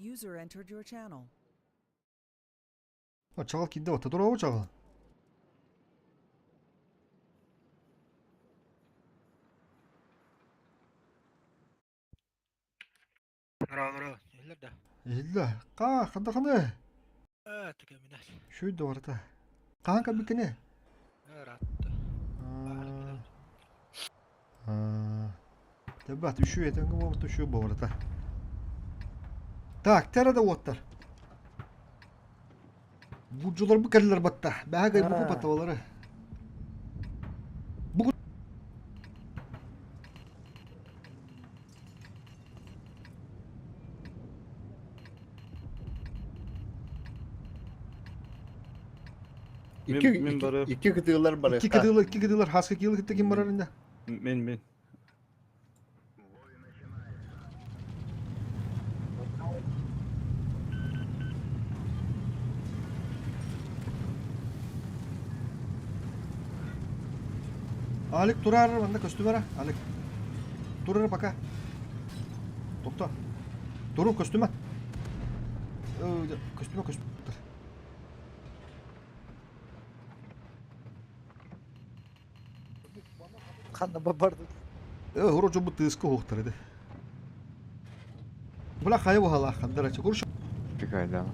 User entered your channel. Чаҕыл киирдэ батта туруоҕу чаҕыл. Нора-нора, иһиллэр да? Иһиллэ. Хаа, хандаханы? Ээ, түгэминэ. Шүй да барыта. Хаһан кэлбиккини? Ыраатта. Тэбэт, үшүү этэнгэ буолбут үшүү буолбута. Так, тера да уоттар. Бурдьулар бу кэллэр батта. Бэһэ кай бу баталары. Бу Икки, Мин икки, бары. икки кытыылар Икки барыахха. кытыылар, икки кытыылар, хаска киилы кытта ким барар инде? Мин мин. Алик турар, манна көстүмэ Алик. Турар пока. Тохто. Туру көстүмэ. Көстүмэ көстүмэ. Ханна барды. Э, вроде бы тыска уохтар edi. Бula хайа баһалаах хандара чукур Пикайда.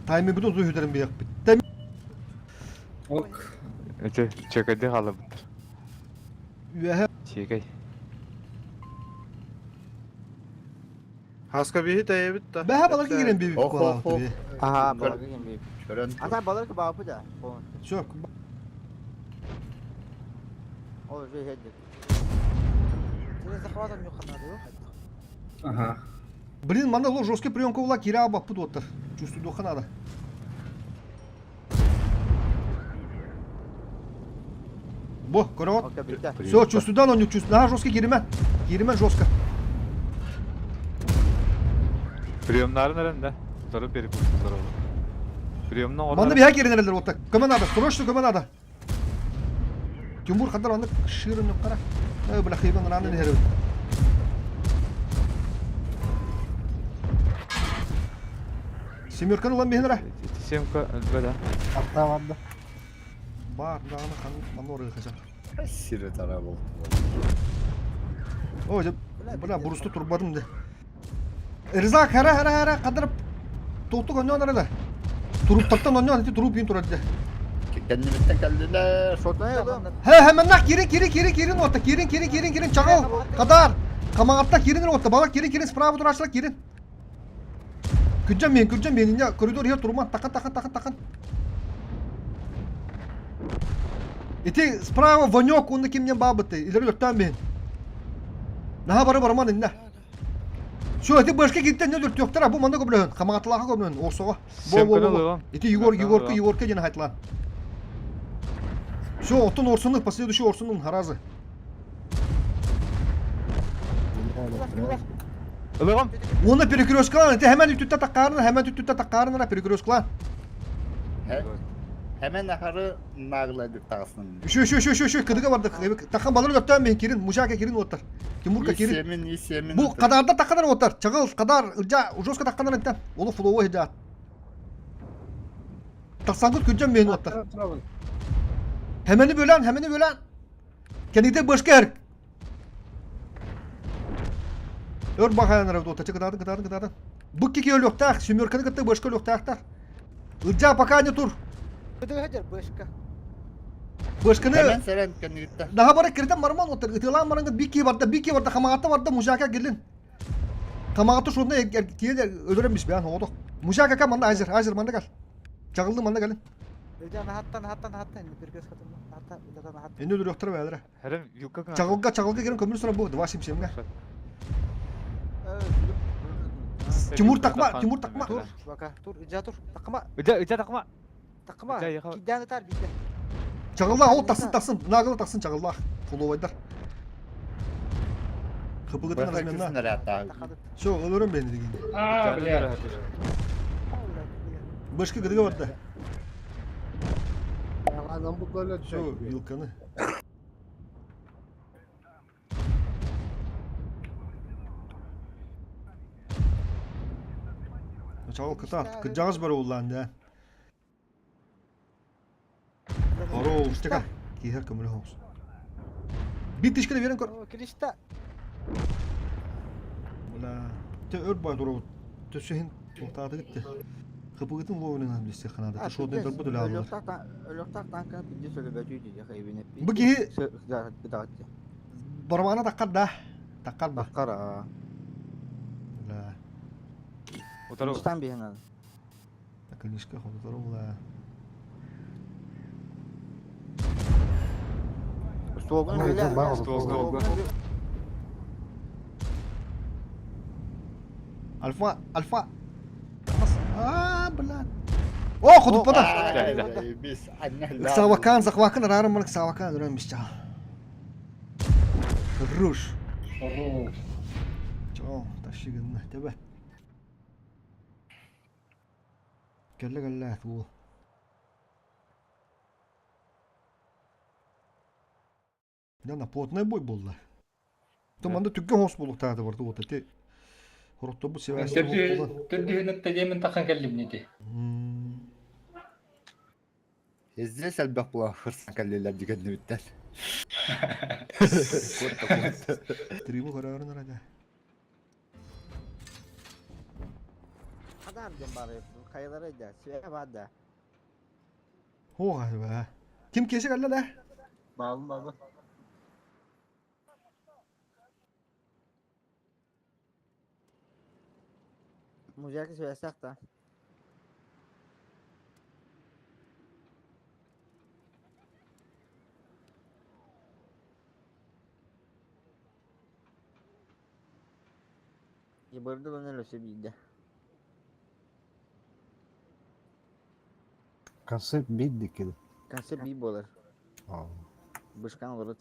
Тайми бутун зуһүдэрин биякпит. Тайми Ок. Эти чекайды халабыттар. үөһэ Чекай. Хаска биһи тэйэбит да. Бэһэ баларга киирэн биби Ох, ох, ох. Аха, баларга ким биир. Көрөн. Ата баларга баапы да. Все. Ол уже хеддик. захватом юханады. Ага. Блин, манна ло жесткий приемка була кира баппыт оттар. Чувствую духа надо. Бо, көрөт. Все, чувствудан он чувствую. На жесткий киримен. Киримен жестко. Приемнарын эрен да. Утары берип здорово. Приемнан Манна биһа киринерелер отта. Көмө надо, срочно көмө надо. Тимур кадар аны шырын кара. Э, бля, хыйбан раны нерев. Семерканы улан биһинere. Семка өлбө да. Атта барда. Бар, даганы хан манор хача. Сире тара болду. О, бля, бурусту турбадым де. Риза хара хара хара кадыр тоқтук оннон арада. Туруптактан оннон ити туруп юн турады. Кэннибиттен кэллилэр. He hemen nak kirin kirin kirin kirin orta kirin kirin kirin kirin çakal kadar. Kamagatta kirin orta balak kirin kirin справа турашлар кирин. Күджен мен күджен мен ya коридор here турман такан такан такан такан. Ити справа Ванек онны кимнен бабыты илери өттен мен. Наха бары барман инне. Все, ити башка киттен не дүрт yoktara bu manda көблөһөн. Камагатлаха көблөһөн орсого. Бо бо бо. Ити Егор Егорка Егорка ден хайтлан. Все, оттон орсуну, последующий орсунун харазы. Ылыгым. Оны перекресткалан, ити hemen үтүттэ таккарын, hemen үтүттэ таккарын, перекресткалан. Hemen ахары нагладык тағысын. Үшө, үшө, үшө, үшө, кыдыга бардык. Тахан балыр өттөн мен кирин, мужака кирин оттар. Тимурка кирин. Семин, и семин. Бу кадарда такканар оттар. Чагыл, кадар, ылжа, ужоска такканар энтен. Олу флоу хеджа. Тақсангыт күнжен мен оттар. Hemeni bölen, hemeni bölen. Kendine başka her. Өр бахайын арабы ота чыкыдадын, кыдадын, кыдадын. Бу кики өлөктак, семерканы кытты башка өлөктактар. Ылжа пока не тур. Башканы Hemen сәрен кэннигиттен. Daha bara kirden marman otur. Итылан марангы бики барда, бики барда, хамагата барда, мужака келин. Хамагата шонда тие өлөрөмүш бян оодок. Мужака ка манда азыр, азыр манда кал. Чагылды манда келин. Өйден ахаттан ахаттан ахаттан биргес катымна. Ахатта өйден ахатта. Энни өлөрүөхтэрэ бээлэрэ. Хэрем вилка гына. Чаҕылга чаҕылга кирэн көмүл сора бу 277-ҥэ. Тимур такма, Тимур такма. Тур, чувака, тур, иджа тур. Такма. Ыдя, ыдя такма. Такма. Кидян ытар бийде. Чаҕыллаах ол тахсын тахсын, наагыла тахсын чаҕыллаах. Холуобайдар. Хыпыгытын разменна. Все, өлөрөн бэйни деген. А, бля. Бышка кыдыга барда. Все, вилканы. Чаҕыл кытаат, кырдьаҕас бар уллаан да. Хорош, тика. Киһэр көмөлө хоус. Bir тишкене берен көр. Кришта. Бля. Те өр бай турабыт. Төсөһүн туохтааты гитте. Хыпыгытын ловунан билсе ханада. Тушодный торбут үлэ аллар. Өлөхтөх танка пидде сөлөбөтүй диye хайбин Бу киһи барабана таккар да. Таккар ба. Таккар а. Бля. Утару. биһин аны. Книжка хотутору була. Столгун өлө. Столгун. Альфа, альфа. А, блядь. О, хотуппата. Савакан, захвакан, рарым мырк савакан, үрен бисча. Хорош. Хорош. Чо, тащигынна, тебе. Кэллэ кэллэ уол. Дана плотный бой буолла. То манна түггэн хос буолуктаата барда вот эти хороттобут связь Төрдүһүнэн тедемен тахан кэллим нити. Здесь элбэх була хырсан кэллилэр дигэннибиттэн. Триму көрөөрүн арада. Адам дем бары хайалары да, свя бар да. Хоға бә. Ким кесе кэллэ да? Bağlı bağlı. Музяка связах та. Ебырды оны өсө бийде. Концепт бит дикки. Концепт би болар. Бышкан олорут.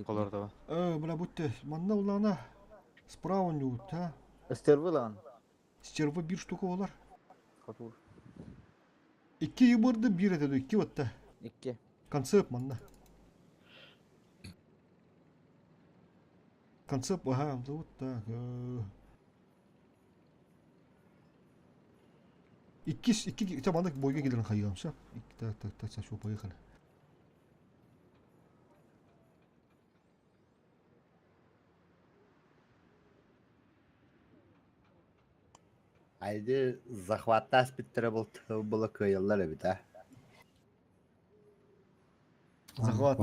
Колор да. Э, бля, будьте, манна улана. Справа не ут, а. Стервы лан. Стервы бир штука олар. Хотур. Икки ебырды бир этеду, икки ватта. Икки. Концепт манна. Концепт, ага, да вот так. Икки, икки, те маннык бойга келерин хайыгам, все. Так, так, так, все, поехали. Айды захваттас биттері бұл бұлы кыйыллар эбит, а. Захват,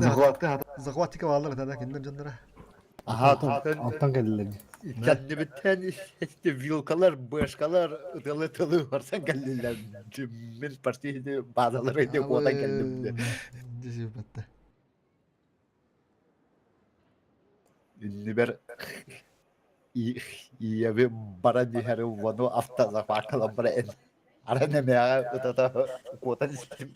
захват алар тада киндер жандара. Аха, Алтан кэллилэр. Кәндибиттен işte вилкалар, бышкалар, ытылы тылы барсан кэллилер. Мен партияны базалары иде куотан кэллим. Десе батта. Үннүбер иеби бара дихәрі вану авто захватала бара эн. Ара немеға ытата куотан истим.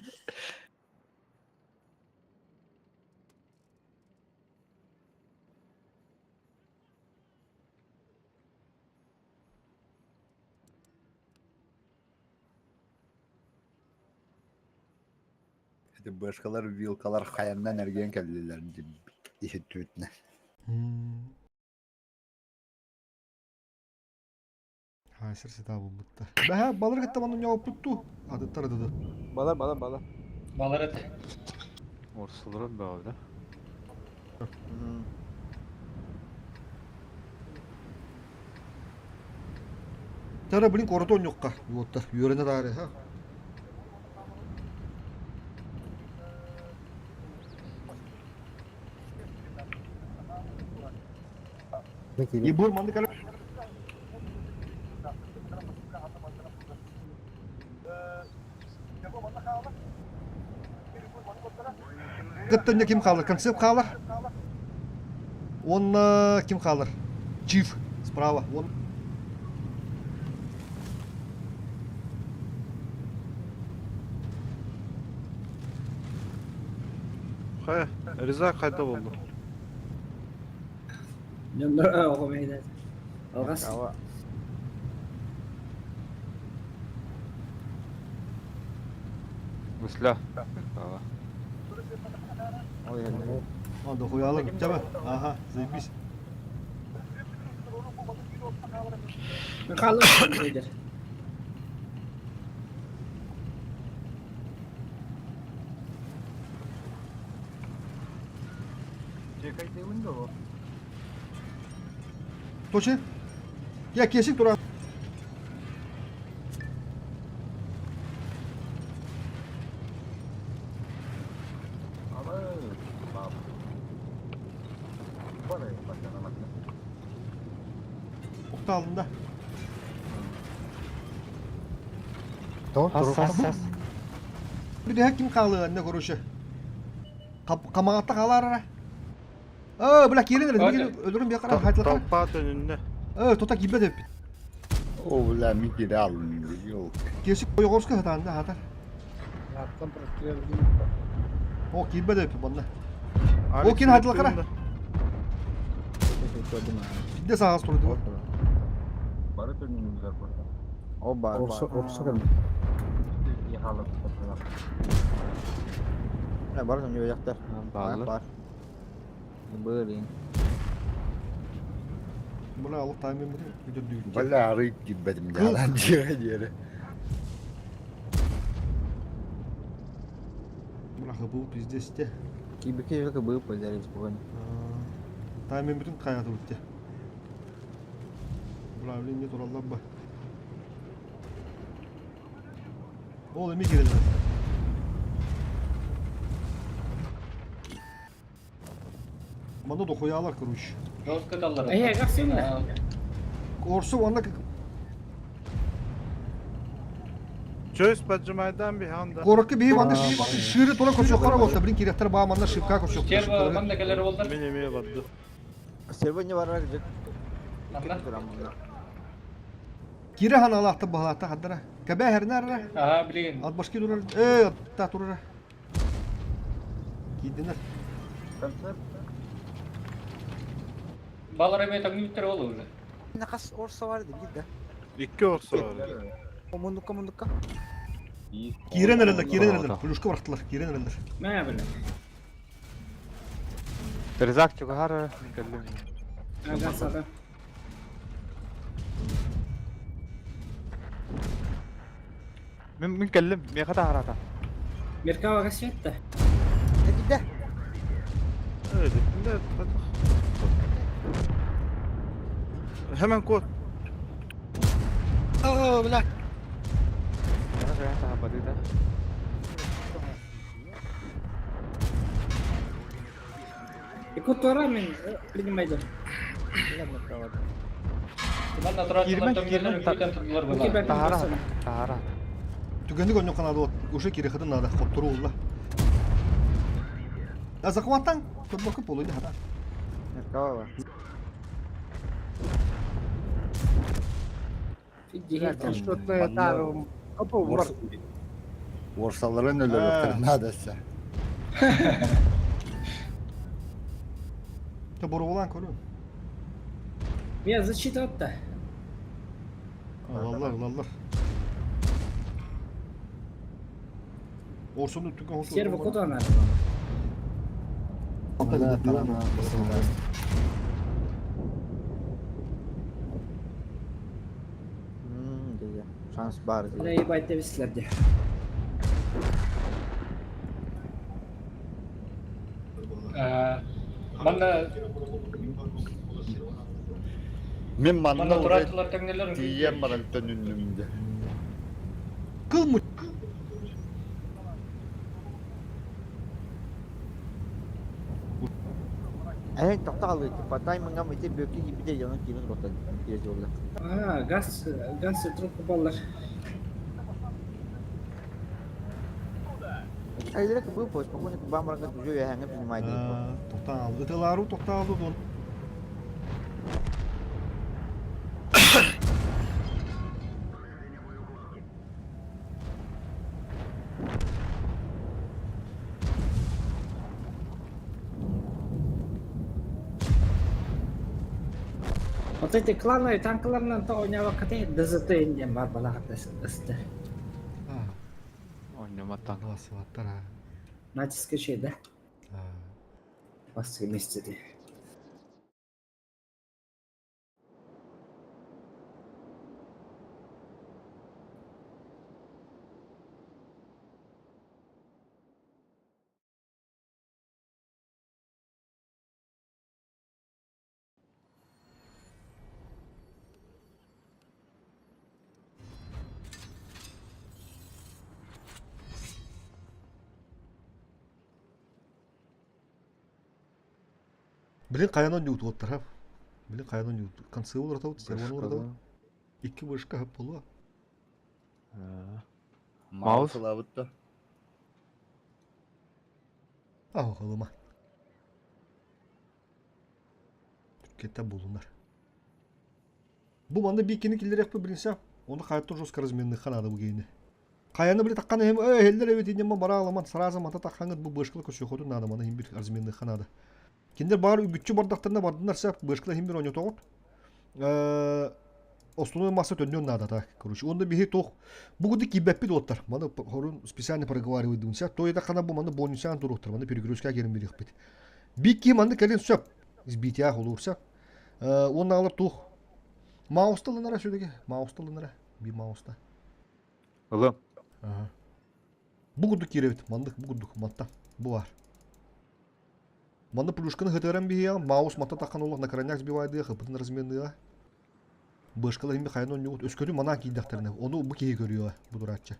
Бышкалар, вилкалар хаяннан эрген кэллилер иһит түтнэ. Хайсыр сета бутта. Бәһә балыр кытта манны яуып тутту. Адыттар дады. Балар, балар, балар. Балар эте. Орсулар баа да. Тара блин коротон yokka. Yottар. Yörene daire ha. Ебор манды кале. Кыттыння ким хаалар? Концепт хаалар. Уонна ким хаалар? Чиф справа. Он... Хайа, Риза хайда болду? Алгас. Гусля. А, дохуялар бүттеме? Ага, заебись. Михайлов лидер. Точно? Я кесик тура. Okta alında. Хас хас хас. Bir de kim kaldı ne короче. Камагатта калар ара. Э, бля, кирен өлөрүм бия карар хайтла. Толпа төнүннэ. Э, тота кибе деп. О, бля, ми кире алын. Yok. Кесик Койгорска хатанда хатар. О, кибе деп банда. О, кин хайтла кара. Бидде сагас турду. Бары төнүнүлөр burada. О бар бар. Не бар там жактар. Баалар. Бар. Блин. Бля, алып таймен бир видео дүйүт. Бля, арыйып кирбедим yalan diye diye. Бля, хабу пиздец те. Кибеке жака был пользовались спокойно. Таймен бүтүн кая турду. Бля, блин, не тураллар ба. Ол эме кирелер. Мана дохуялар короче. Жестко даллар. Э, как сильно? Орсу онна Чөс поджимайдан bir анда. Корокка бии манна шири тура көрсө кара болса, блин, киректер баа манна шипка көрсө. Стерва манда келер болдар. Мен эмее барды. Сербия бар жак. Манда. Кире хан алахты бахалата хаддара. Кабе хернер. Ага, блин. Ат башки турар. Э, та турар. Кидинер. Балар эме тагниттер болу уже. Накас орса бар ди да. Икки орса бар. Мундукка мундукка. Кирен эрелер, кирен эрелер. Плюшка барактылар, кирен эрелер. Мә, бля. Ризак чугахар кэллим. Гасада. Мин мин кэллим, миэхэ таһарата. Меркава гасетта. Гидде. Evet, ne? Hemen kod. О, бля. Миэхэ таһарбатыта. Икутора мен принимайдыр. Манда турат. Кирмен, кирмен, турдулар Таһара, таһара. Түгенdik онно канады вот уже кире хыдын надо хоттуру улла. А захваттан көрбөкү полуйда хата. Меркава бар. Orsaların ölürler neredeyse. Те бороволан көрү. Мен защита атта. Алалар, алалар. Орсунун түгөн хосу. Серва куда надо? Мм, Шанс бар. Бля, ебать, дебислерди. Манда Мен манна манда oraya туратчылар теңнелер. тиийэн баран төнүннүмдө. Кыл му Э, тохто алды. Типа тайминга мете бөкки гибде яны кирен рота. Кирен жолда. А, газ, газ трубка баллар. Айлерек был спокойно бамбарга уже яһаңы принимай дейт. Тоқтаал. Ытылаару тоқтаалу дон. Вот эти клановые танкаларынан то ойнабаккатай ДЗТ диэн бар балаҕат ысты. Ойнаматтан. Басыбаттар а. Натиска şey да. Басты вместе де. Билин хайанан ньуутуоттара. Билин хайанан ньуут. Концы олоротабыт, сервон олоротабыт. Икки вышка хөп болуа. Маус ылабыт да. Аһ ылыма. Түркетте булунар. Бу манна бикини киллериэхпит билинсэ, оны хайаттан жестко разменныхха наада бу киһини. Хайаны били таххан эһим э эһэллэр эбит инньэ бара аламан сразу мата таххаҥыт бу бышкала көсүөхөтүн наада маны иһин бир разменныхха наада. Кинилэр баар үгүччү бардахтарына бардыннар сэ бышкала иһин бир оонньотоҕут. Э основной масса төннүөн наада так короче. Онно биһи туох бу курдук киирбэппит уоттар. Маны хорун специально проговаривайдыбын сэ. То хана бу маны бонусян туруохтар. Маны перегрузка кэлин бириэхпит. Бикки манны кэлин сөп. Избитиях олуурса. Уонна алар туох Мауста ылынара сүдүгэ. Мауста ылынара. Би мауста. Ылым. Ага. Бу курдук киирэбит. Маннык бу курдук матта. Бу бар. Манна плюшканы хытыран биһиэҕэ маус матта таххан олох на крайняк сбивайдыа хыпытын разменныа. Бышкала химби хайан онньугут өскөтүн манаа киирдэхтэринэ ону бу киһи көрүөҕэ бу турааччы.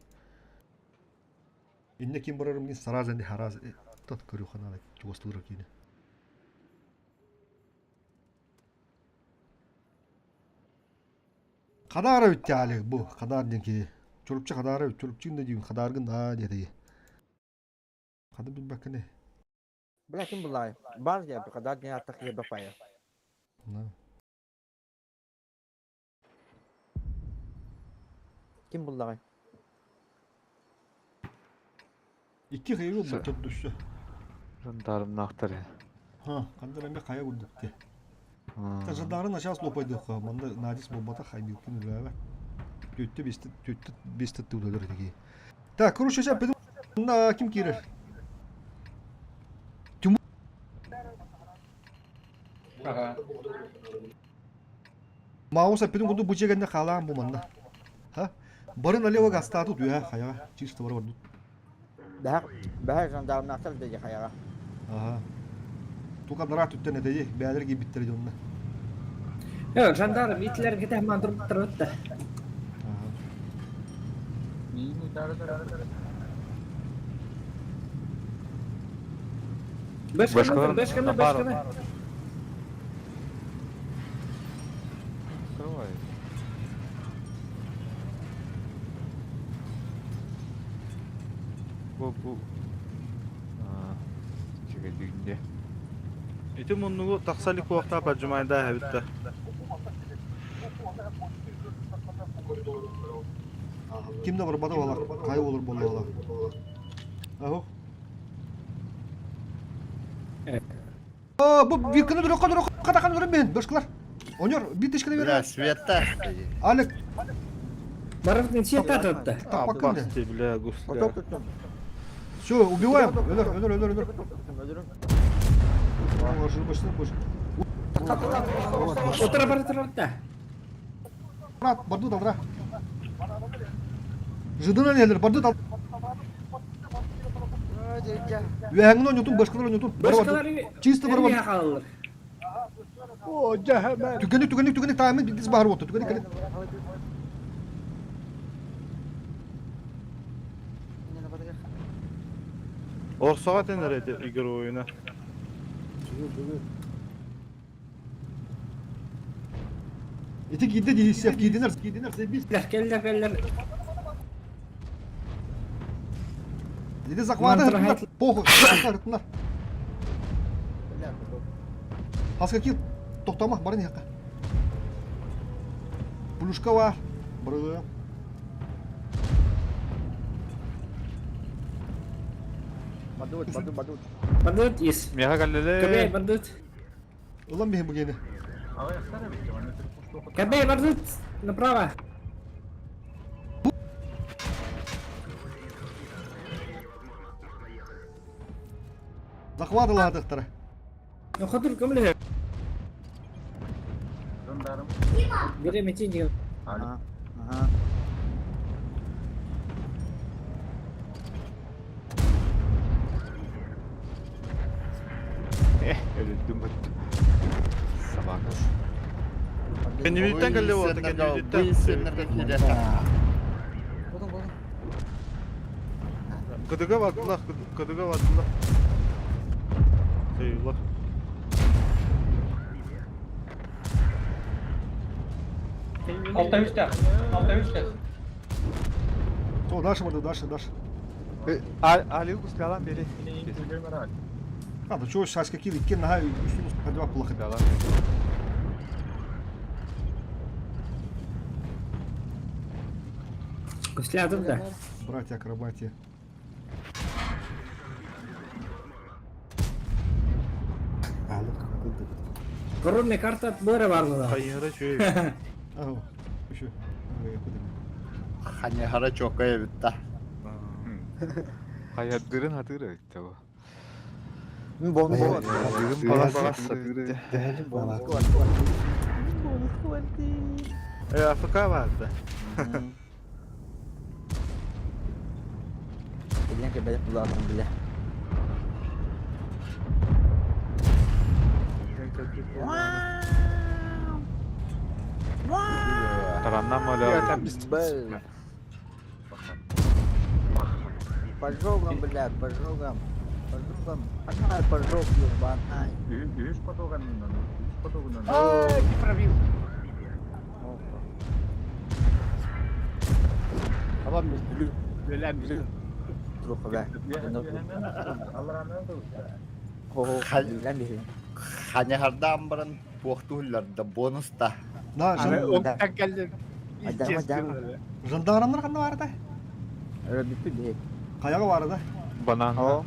Инне ким барарым дин сараза не хараз тот көрүөххэ наада чугастыыра киинэ. Хадаара бүттэ Алик бу Хадаар диэн киһи. Чурупчу Хадаара Чурупчугун да диибин Хадааргын да диэтэйи. Хада билбэккин Бля, ким булай? Бар я, Хадар диэн аттах киһи бапайа. Ким буллаҕай? Икки хайы булбут дүссө. Жандармнаахтар. Ха, хандар эмэ хайа курдук те. Жандарын начаас лопайдыхха, манна Надис буолбатах хайбыыккын үлээбэ. Түттэ бисте түттэ бисте тыылалар этиги. Так, короче, сейчас на ким киирэр? Тимур. Ага. Маус эппитин курдук бу дьиэ кэннэ хаалаан бу манна. Ха? Бары налево гастаатыт үөһэ хайаҕа чисто бары барбыт. Бэһэх бэһэх жандармнаахтар дии хайаҕа. Аха. Тука нараат түттэн этэйи, бээлэр киирбиттэрэ дьонно. Э, жандарм итилэргэ тэһмаан турбуттар да. Бэшканы, бэшканы, бэшканы. Открывай. Бу бу Чигэдигинде. Ити муннугу тахса илик куохтаах поджимайдаа эбит да. Ким да барбата буолар, хайа буолар буолла Аһо. Бу бирканы дуракка дуракка таххан туран бен, башкалар. Онер, бир тышканы бер. Бля, света. Алек. Барыбытын света тутта. Басты, бля, гусля. Все, убиваем. Өлөр, өлөр, өлөр, өлөр. Ошибочно, больше. Отура бара турар Брат, барду далра. Жыдынан элер, барду дал. Үөһэҥҥин оонньотун, башкалар оонньотун. Башкалар Чисто бар бар. хаалалар. О, дьэһэмэ. Түгэни, түгэни, түгэни таамын бидис баар буолта. Түгэни кэлин. Орсоҕо тэнэр эти игровойна. Ити киирдэ дии, сеп киирдинер, киирдинер, себис. Кэллэр, кэллэр. Иди захваты хыртынар. Похуй, хыртынар. Хаска кил. Тоқтама, барын яққа. Плюшка бар. Бұрығы. Бадут, бадут, бадут. Бандит есть. Меха КБ, каллеле. бандит. Улан бихи бугені. КБ, бандит. Направо. Захваты ладықтары. Ну ходыр көмілі. Бери мети Ага. Ага. Өлүттүм бут. Собака. Кенневиттен келли болду, Бу кенневиттен. исеннерге кире. Кыдыга баттылар, кыдыга баттылар. Сыйлар. Алта үстә. Алта үстә. О, дальше барды, дальше, дальше. Али кускалан бери. А, да чего сейчас какие икки наха үстүн хадва плохо. Да. Көслядым да. Братья акробатия. Алы какой-то. Коронный карта бөрі бар бұда. Хайыра чөй. Ага, еще. Хане хара чокая битта. Хаяддырын хатыры өттө бу. Мен бонус Ай, бар. Дыгын балас сатыры. Бонус бар. Бонус бар. АФК барды. Билен кебе буларым биле. Тараннан маля. Бл. Поджогом, блядь, поджогом. Поджогом. Ага, поджог, ебан. Ай. Үс потоган, үс потоган. Ай, не пробил. Трохы, бля. Хо, билен бихи. Хане хардан баран туохтууллар да бонус та. На, Айдама, айдама. жандармнар қанда бар да? Öyle bitti бихи. Қаяғы бар да? Банан. О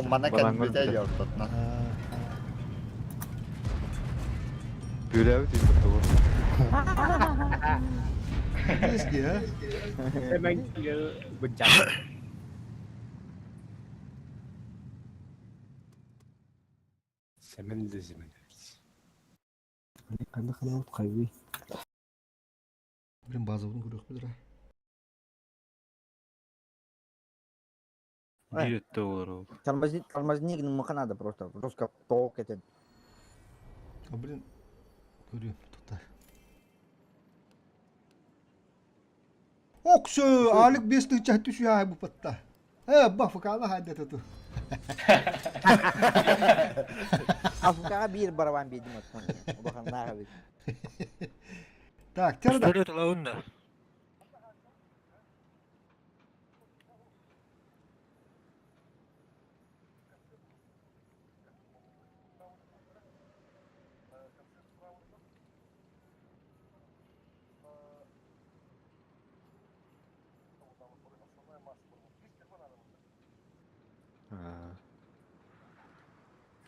мана кәлбете жортотна. Бүләбит инде бу. Eski ha. Қандай қылып қайби. Блин, базовын көрек білдір. Бир өттө болар ол. Тормозни, тормозни, ну надо просто. Жестко толк это. А, блин, көрем, тоқта. Оксö, alik бестің чәтті сүйә бұ патта. Э, бафыкалы хадда тату. Африкаға bir барабан бейдім от. Улахан бит. Так, терда. Пистолет лаунда.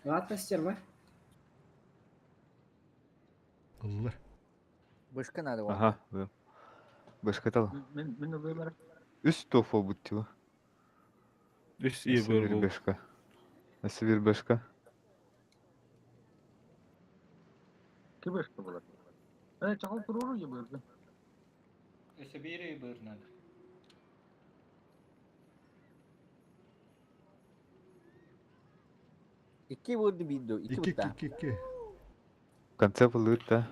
Ладно, стерва. Алла. Бышка надо вам. Ага, да. Башкатал. Мен мен Үс тофо бутту. Үс ие Сибирь бөр бул. башка. Сибирь башка. Кибешке болады. Э, чакал туруру же бөрдү. Сибири бырнады. İki vurdu bir iki Икки, vurdu. икки, икки. В конце булыр да.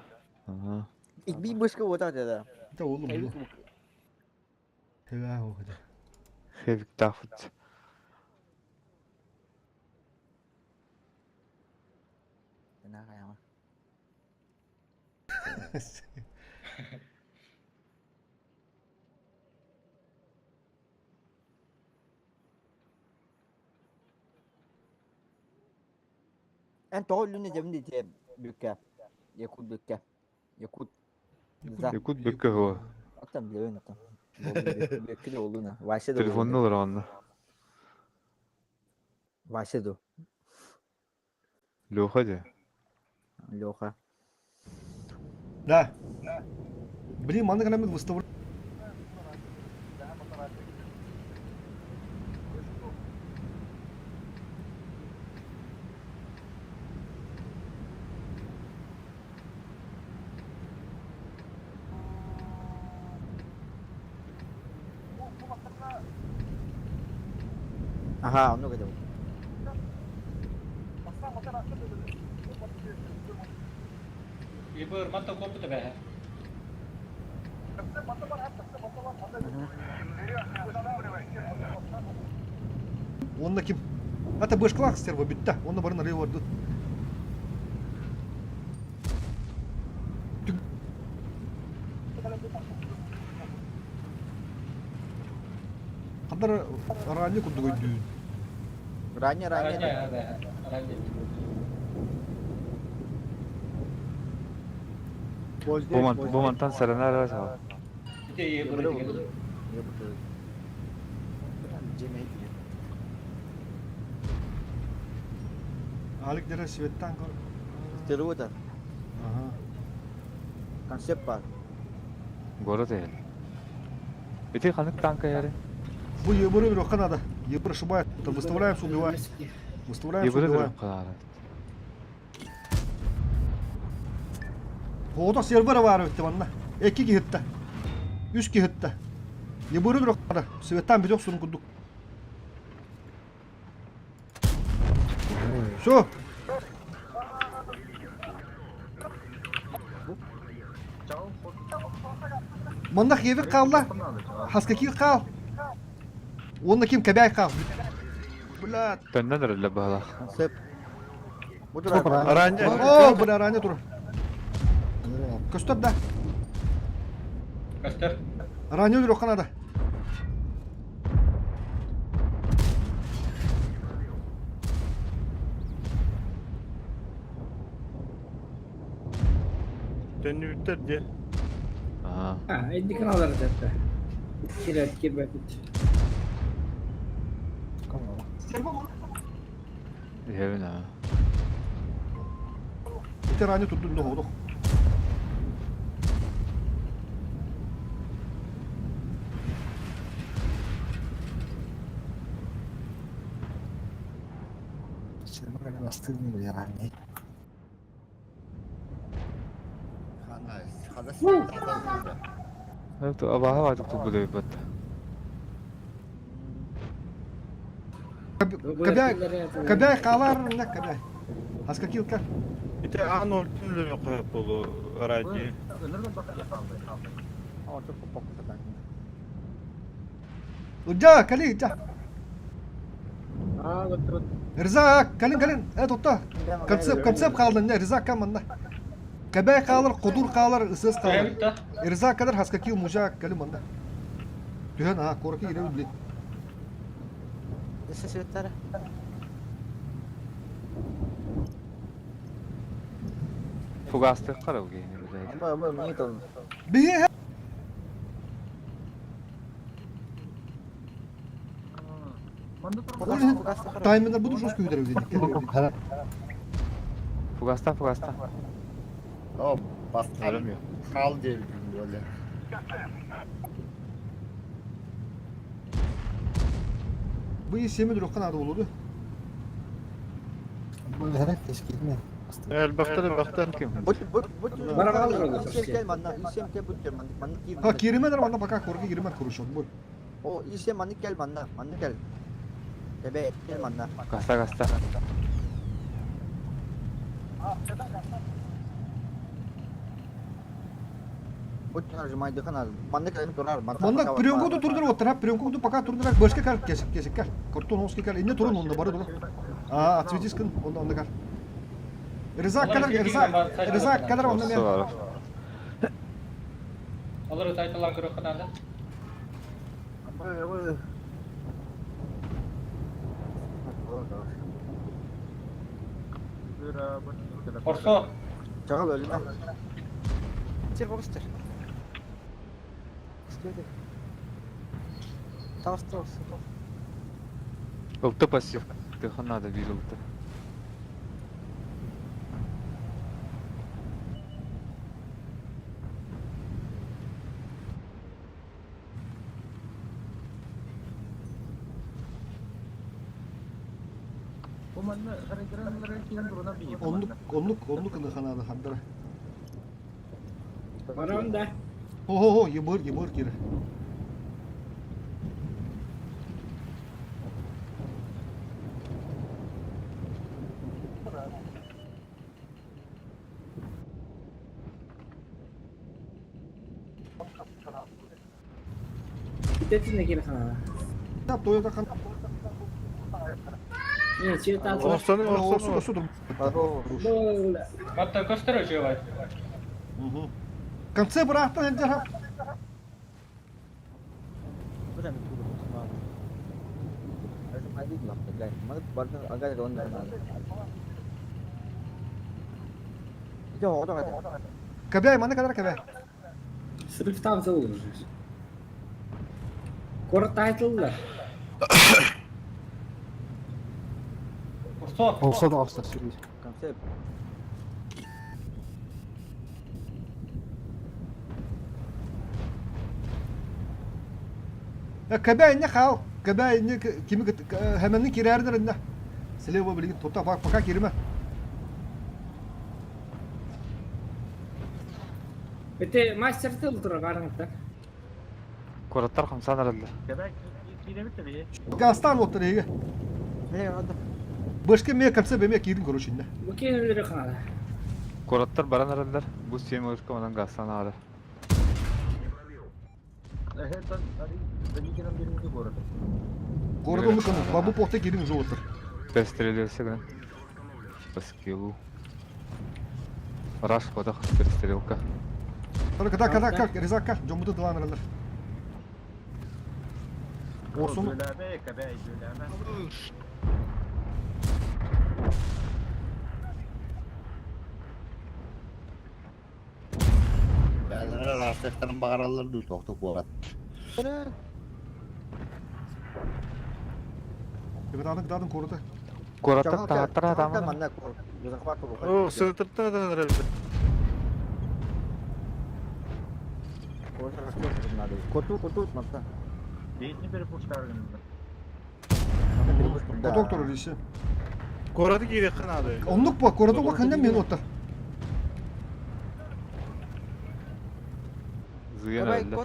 Ага. İlk bir бышка vurdu dedi. Да, oğlum bu. Хева оғыды. Хевик тафут. Ne kayama. Эн тоҕо өллүнэ дьэбин дии бүккэ. Якут бүккэ. Якут. Якут бүккэ хуа. Оттон билэбин оттон. Бүккэ да олуна. Вася да Телефонну олор онно. Вася ду. Леха де. Леха. Да. Блин, маны гына выставлю. Аха, оннук этэ. Ибыр мата копыта бэһэ. Онно ким? Это бышклах стерва бүтті. Онно барын арыйы барды. Хандар ранее курдук өйдүүн. Ранее, ранее. Ранее, ранее. Бу мантан сарана ара саа. Ити ебыр деген. Алик дere светтан көр. Стервотар. Ага. Концепт бар. Город эл. Ити ханык танка яри. Бу ебыры бир надо. Ебыр ошибает. Выставляем, убиваем. Выставляем, Ебыры убиваем. калары. Хоото сервер бар өттө манна. Эки киһитте. Үс киһитте. Ебыры бир надо. Светтан биток сурун курдук. Все. Манна хевик қалла. Хаскакил қал. Онна ким кәбәй қал. Бля. Төннөн өрөллө баала. Концепт. Ранее. О, бля, ранее тур. Көстөр да. Көстөр. Ранее тур канада. Төннүбүттэр де. Аа. А, эдди алар дәтті. Кирәт кирбәт. Иһэбин аа. Ити ранее турдун да хоодох. Бастырдым бля ранее. Хана, хана светтан. Это абаха бадык тубулай бат. Кәбәй, кәбәй қалар, не кәбәй. Хаскакил кал. Ити ан өлтүн кояп болу ради. Уджа, кали, уджа. А, вот Риза, калин, калин. Э, тотта. Концепт, концепт қалды, не, Риза каманна. Кәбәй қалар, қодур қалар, ысыз қалар. Риза кадар хаскакил мужа калин манда. Түһен, а, корки кире блин. Эссе светтары. Фугасты карау гейни биле. Ама, ама, мені там. Бие. Тайминер буду жестко ударил. Фугаста, фугаста. О, бастан. Өлөмү. Хал диэбитин böyle. Bu iyi semi durup kanada olurdu. Бу хэрэг тешкилме. Элбэхтэр элбэхтэр. Ким? Бут, бут, бут. Бара қалыр Исем кел манна, исем кел бут кел манна, манна кир. Ha kirimeler bana bakar korku girme kuruşun bu. О, исем манна кел манна, манна кел. Тебе кел манна. Гаста, гаста. Бут нажимай дыхана. Манна кел турар, манна. Manna priyonku da turdur otur ha priyonku da пока turdur başka kal kesik kesik kal. Karton oski kal. İnne turun onda barı durun. Aa atvitiskin onda onda kal. Rıza kadar Rıza Rıza kadar onda men. Var. Алар тайталан көрө канада. Орсо. Чаҕыл өлүмэ. Сир богустар. Таҕыс таҕыс. Ылты пассив. Тыхан надо биир ылты. Оннук, оннук, оннук ını ханады хандара. Барам да. Хо-хо-хо, ебыр, ебыр кире. Итетин кире ханада. Тап Toyota kan. Не, чет атла. Орсону, орсону. Орсу, орсу Матта көстөр өчөбай. Конце бырахтан элдер. Кабяй, маны кадар кабяй. Сырык там зылыр. Кор тайтыллар. Орсо. Olsa da alsa sürüyor. Кабяй не хал. Кабяй не кими hemen kirerdir ne. Слева билигин тута пока кирме. Бете мастер тыл тура барыңыттар. Кураттар хамсан аралла. Гастан оттар эге. Башка ме конце беме кирин короче не. Бу кенелери ханада. Кураттар баран араллар. Бу сем ырка онан гастан ары. Город онны каны. Бабу похта кирин уже оттар. Перестрелился гына. По скиллу. Раш ходах перестрелка. Только да, когда как, резак как, жомуду дылан араллар. Орсуну. Бәлер растықтарын бағаралар ду тоқты қуат. Кыдадын кыдадын коруду. Кураттар тааттар адамы. О, сыртырттан адан аралла. Доктор рisi. Кораты кире ханады. Оннук по короду бакында мен оттар. Зыян аралла.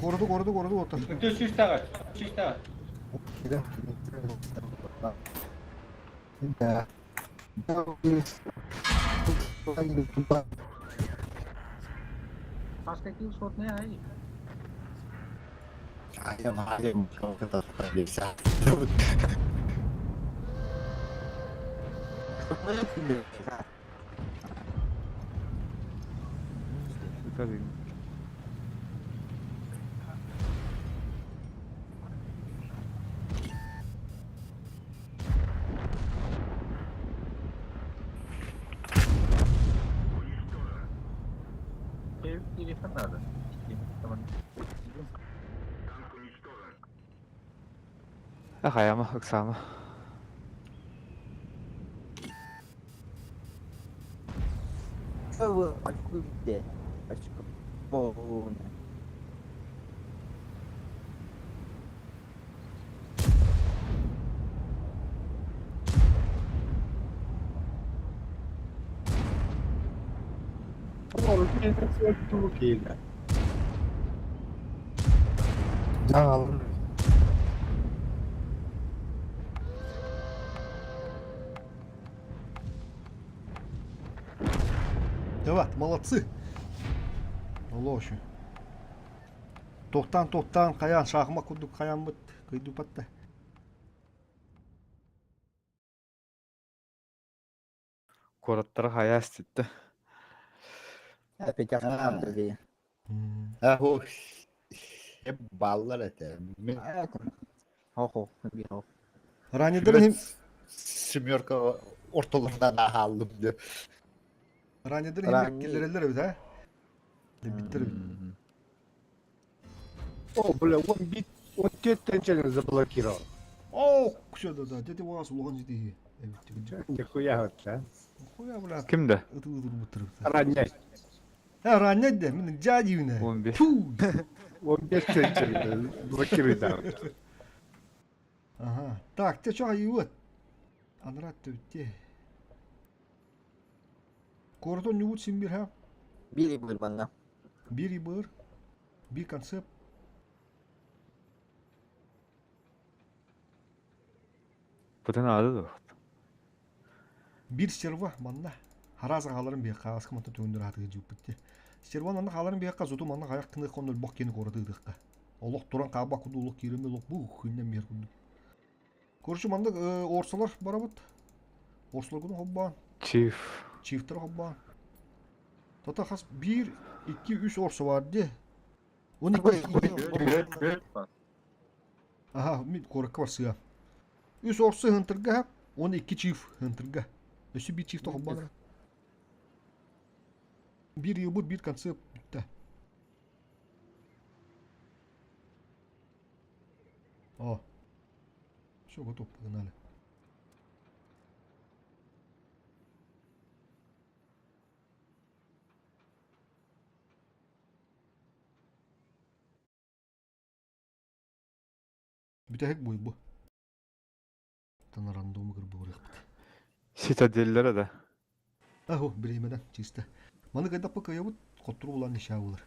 Короду короду короду оттар. Өтө сүз тага. Сүз тага. Айым, айым, Ахаяма, Оксана. Can alın. Давай, молодцы. Олоо шу. Тохтаан тохтаан хайаан шахмат курдук хайааммыт кыйдупатта. Куораттара хайа эститте. Опять автомобили. А, о, баллар это. Хо-хо, хо. Раннедер им Семерка ортолорунан аһааллым деп. Раннедер им киллереллер эбит, а? Биттер эбит. О, бля, он бит, он тетенчелин заблокировал. О, все, да, да, дети вас улахан жити. Нихуя вот, а. Хуя, бля. Кимде? Ранняй. Ha, раннед де, мин жадиюне. 11. 15 тетенчелин блокирует, да. Ага. Так, те что айуат? Анрат те. Кордон нювут симбир ха. Били был банна. Бири быр. Би концепт. Бутын ады да. Бир серва манна. Хараза халарын бия қағас кыматта төңдір атығы жуып бітті. Серван анна халарын бия қа зуту манна қаяқ кыны қонды бақ кені корады ыдыққа. Олық туран қаба куду олық киреме олық бу күннен бер куду. Короче, манна орсалар барабыт. Орсалар куду хоббан. Чиф. Чифтер хоббан. Тата хас 1, 2, 3 орса бар де. 12. Ага, ми коракка бар сыга. 3 орса хынтырга, 12 чиф хынтырга. Өсü bir çift хоббан. Bir yılbır bir концепт бітті. О. Все, готов, погнали. Бүтәһек буй бу. Тан рандом кыр бу рыхпыт. Ситаделлere да. Ахо, билемеден чисто. Маны кайда пока ябыт коттуру булан нишә булыр.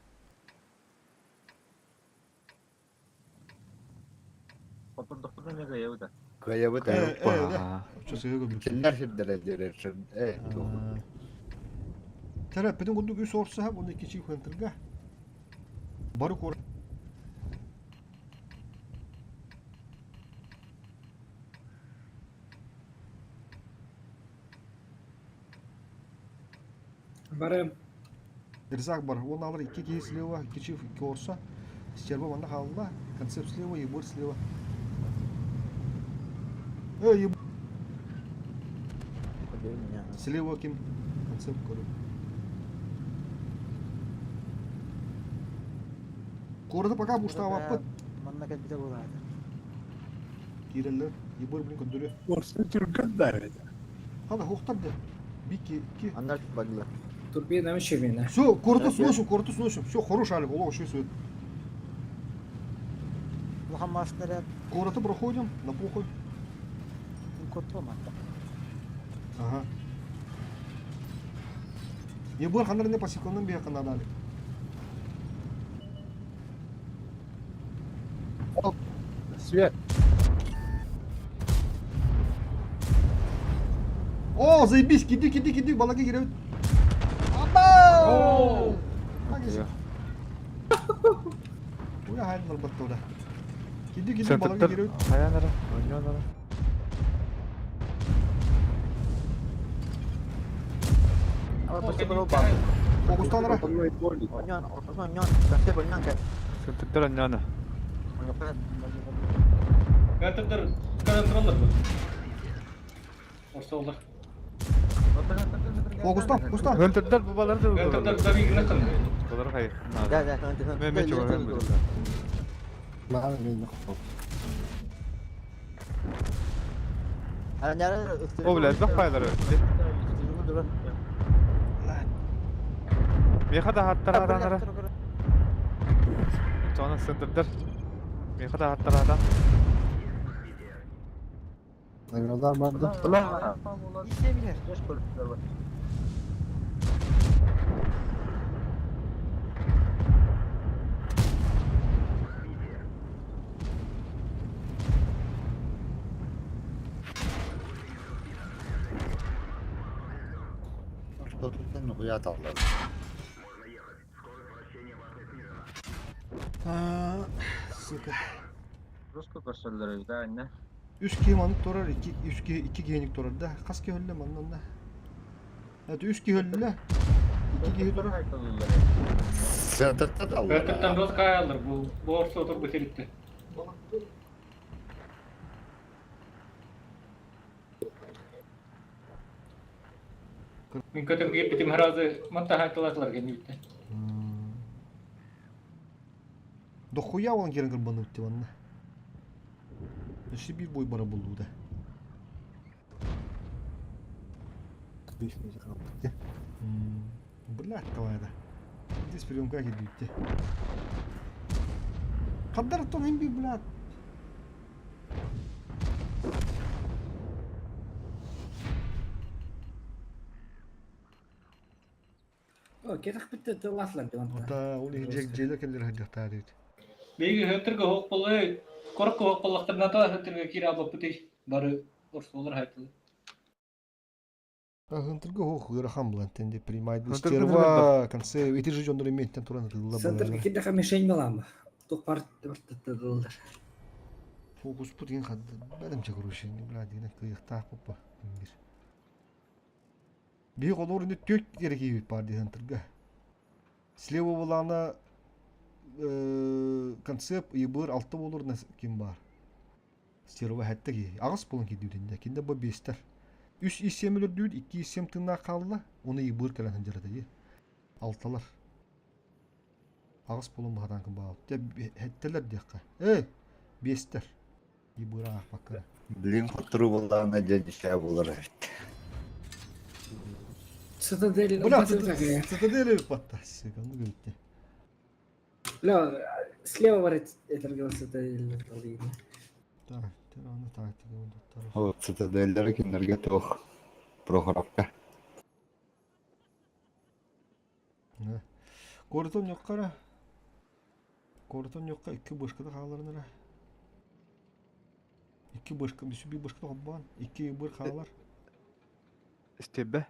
Oturduklarında ne kayabı da. Каябы да. Киннер хирдер дерер. Э, Тәрәп, битен курдук үс орса, оны икенче хөнтергә. Бары кор. Бары Ризак бар. Он алыр iki киһи слева, iki чиф, iki орса. Стерва манда халла, концепт слева, ебор слева. Эй, еб... Слева ким? Концепт көрү. Корды пока буштава пыт. Манна кәлбите булады. Киреллер, ебор блин көндөрү. Орса түргөн да ведь. Хада хохтар да. Бики, ки. Андар баглы. турбина мешевина. Все, короту сносим, короту сносим. Все, хорош, Алик, олог, еще свет. Мухаммад Короту проходим, на похуй. Ага. Ебор хандар не пасикондан бия канада Алик. Свет. О, заебись, киди, киди, киди, балаги кире. Аба! Уя хайын нұрбатты ода. Киди, киди, балаги Центрдер кире. хаянара, ойнонара. Фокустанара. Центрдер ойнона. Гантырдар контроллер bu. Orta oldu. Фокустан, фокустан. Центрдер бу балар да. Гантырдар tabii ki nakın. Балар хайыр. Да, да, Мен мен чуган. О, бля, бак байлар. Меха да хаттар аданара. Жона центрдер. Меха да хаттар адан. Наградар барды. Ортолорунан хуя таллар. Сука. Жестко көрсөллөр эбит аа иннэ. Үс киһи маннык турар, икки, үс киһи, икки киһиник турар да. Хас киһи өллө манна онно? Это үс киһи өллө. Икки киһи турар. Центрта Өттүттэн жестко аялар бу бу орсо отурбут сиритте. Мин көтөн киирбитим сразу мантаһан тылатылар кэннибиттэн. Дохуя ол киирэн кырбаныбыт деп анна. Өссө биир бой бара буллуда. Бля, давай да. Здесь приемка кирбитте. Хаддар тон им би, блядь. О, кетах битте тылласлар деп анда. Да, ол иһи дьиэлэр кэллэр сылдьахтаар эбит. Биһиги хөттөргө оһох боллой, коркко оһох боллахтарына то хөттөргө киирэ албаппытый бары орсуолар хайтылы. Хантырга ох ыарахан булан тенде принимает Хантырга стерва конце ити же дьоннор имееттен туран ытылла Центрга кирдэхэ мишень балаама. Тух бар тыллар. Фокуспут деген бәрімче короче, бля деген кыйыктаах пупа бир. Биһи холор үнү түөрт эрэ киһибит баар дии хантырга. Слева булаана концепт ыйбыыр алта болор ким баар. Стерва хэттэ киһи. Аҕыс булан киирдибит Кинде бу биэстэр. Үс исиэм өлөрдүүт, икки исиэм тыыннаах хаалла, уну ыйбыыр кэлэн сылдьар дии. Алталар. Аҕыс булан баһатаан кымбаабыт. Хэттэлэр диэххэ. Эй, биэстэр. Ыйбыыр аахпакка. Блин, хотуру буллаҕына дьэ дьиэ булар эбит. Цитадель Бля, цитадель батта. Сука, ну говорите. Бля, слева барыт этэргэ цитадель Так, аны тактика Ол цитадельдері кинилэргэ туох Прохоровка. Куоратон ньоккара. Куоратон ньокка икки бышкада хааларынара. Икки бышка, бүсү бышкада хоббаан. Икки быр хаалар. Истебе.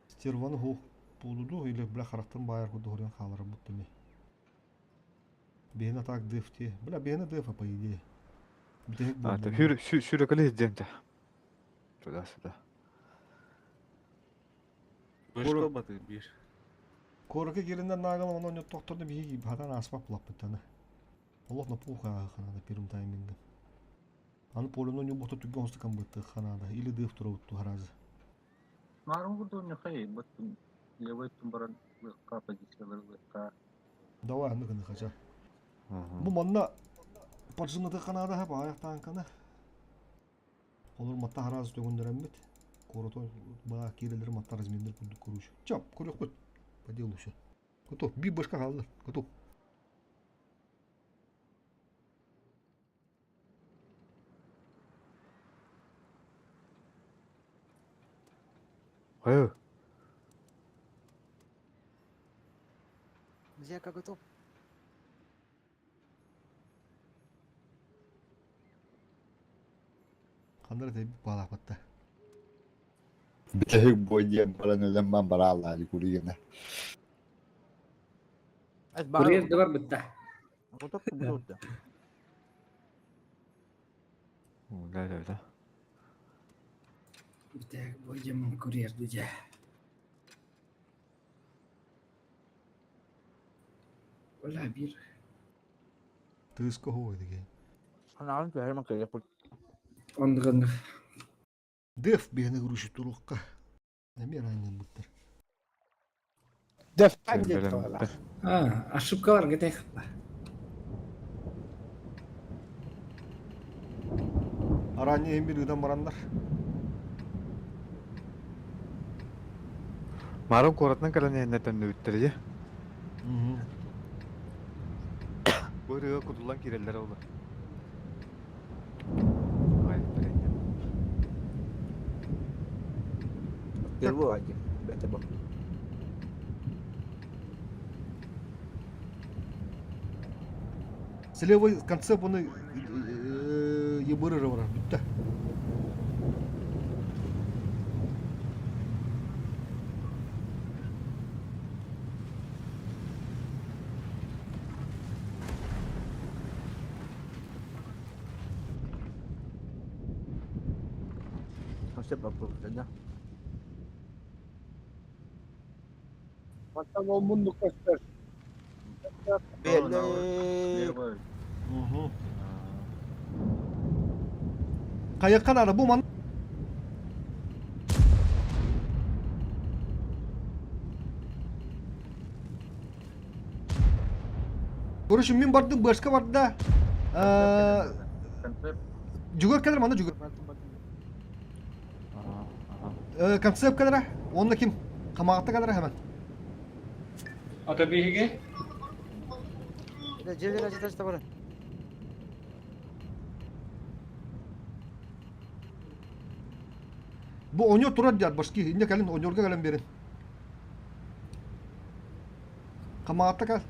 Стерваны хух буолуду или бля харахтан баайар курдук хоруйан хаалара буттуми. Биһиэнэ так деф ти. Бля биһиэнэ дефа по идее. Бүтэһик А, то буолбута. хүр сүрөкөлө изденте. Туда-сюда. Куора Куорака киринен наагал онон тохторду биһиги хатан ааспат булаппыттана. Олох напуха ханада первым тайминга. Аны полюну нюбото түгэн хостакан бытты ханада или дыв турабытту харазы. Маарым курдук ньухай, баттым левой баран лыхха позициялары лыхха. Давай аны гына хача. Бу манна поджимнаты ханада хап аяктан кана. Олор матта харазы төгүндөрөммүт. Корото баа кирелер матта размендер курдук куруш. Чап, көрөкпүт. По делу все. Готов. Би башка қалды. Готов. Ой, Зяка готов. Қандар да балапатта. Бүтэһик бой диэн баран өлөн бан барааллаали куригена. Курьер да бар бытта. Готов бутылка. да, да, да. Битэ бойдем курьер дудя. Ола бир. Тыска хой деген. Анаҕын түһэрмэн кыайыахпыт. Ондыгын Деф бэйэни груши туруққа. Эми ранен буттар. Деф диэн туһалаах. А, ошибкалар кетех. Аранья эми ыдан барандар. Марым куоратынан кэлэн иһэннэртэн үттэр дии. Бу ырыа кутуллан киирэллэр ол. Ай, блин. Первый один. Это был. С левой конце бұны ебыры бар. Бүтті. Концепт баппыт да. Мантан ол муннук көстөр. Белли. Хайыкка наада бу ман Короче, мин бардым, башка барда. Жүгөр кэлэр, манна жүгөр. Концепт кэлэрэ, онно ким? Хамаҕатта кэлэрэ хэмэн. Ата биһиги? Дьиэлэр ачыта бары. Бу оонньуу турар диэн башки, инне кэлин оонньуурга кэлэн биэрин. Хамаҕатта кэл.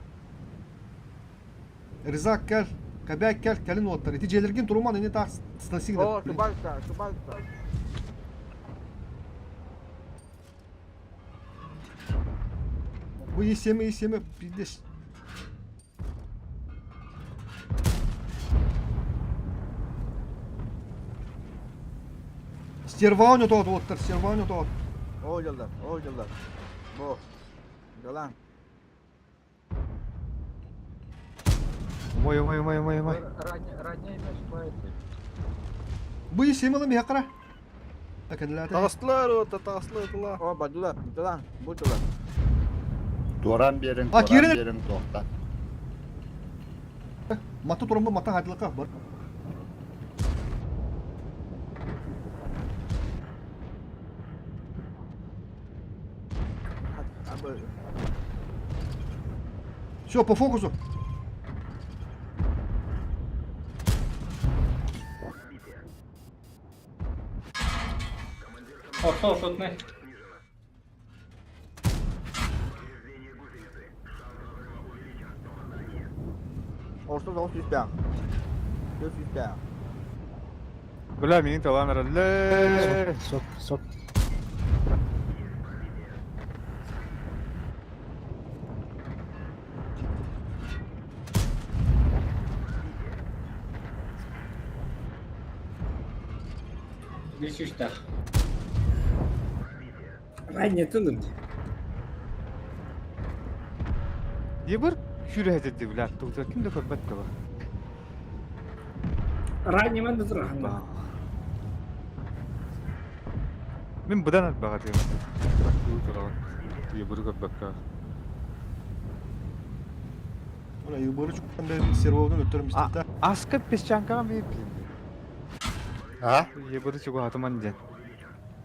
Ризак кэл, Кэбээк кэл, кэлин уоттар. Ити дьиэлэргин туруман ини таах сносигнер. О, тубальта, тубальта. Бу исеми исеми пиздец. Стерва оонньотоот уоттар, стерва оонньотоот. О, дьаллар, о, дьаллар. Бу. Далан. Ой, ой, ой, ой, ой. Бу исеми ылым иһэ Акадылаата. Таҕыстылар уота, таҕыстылар. О, бардылар, далан, бу далан. Туоран биэриҥ, А, туоран киирин. биэриҥ туохтан. Мата тураммын мата хадылака бар. Все, по фокусу. Орто шотный. Орто соҕус түстээх. Түс түстээх. Бля, миигин талаан эрэллэр. Сот, сот. Бис үстэх. Ранее тылым. Ебыр күүрэ бля, тугда ким да көрбөт кыла. Ранее мен да туран. Мин быдан атбаға деймін. Ебыры көрбөккө. Бля, ебыры чуккан бери серводан өттөрүм исти да. Аска песчанкаға ми билин. А? Ебыры чугу атыман ден.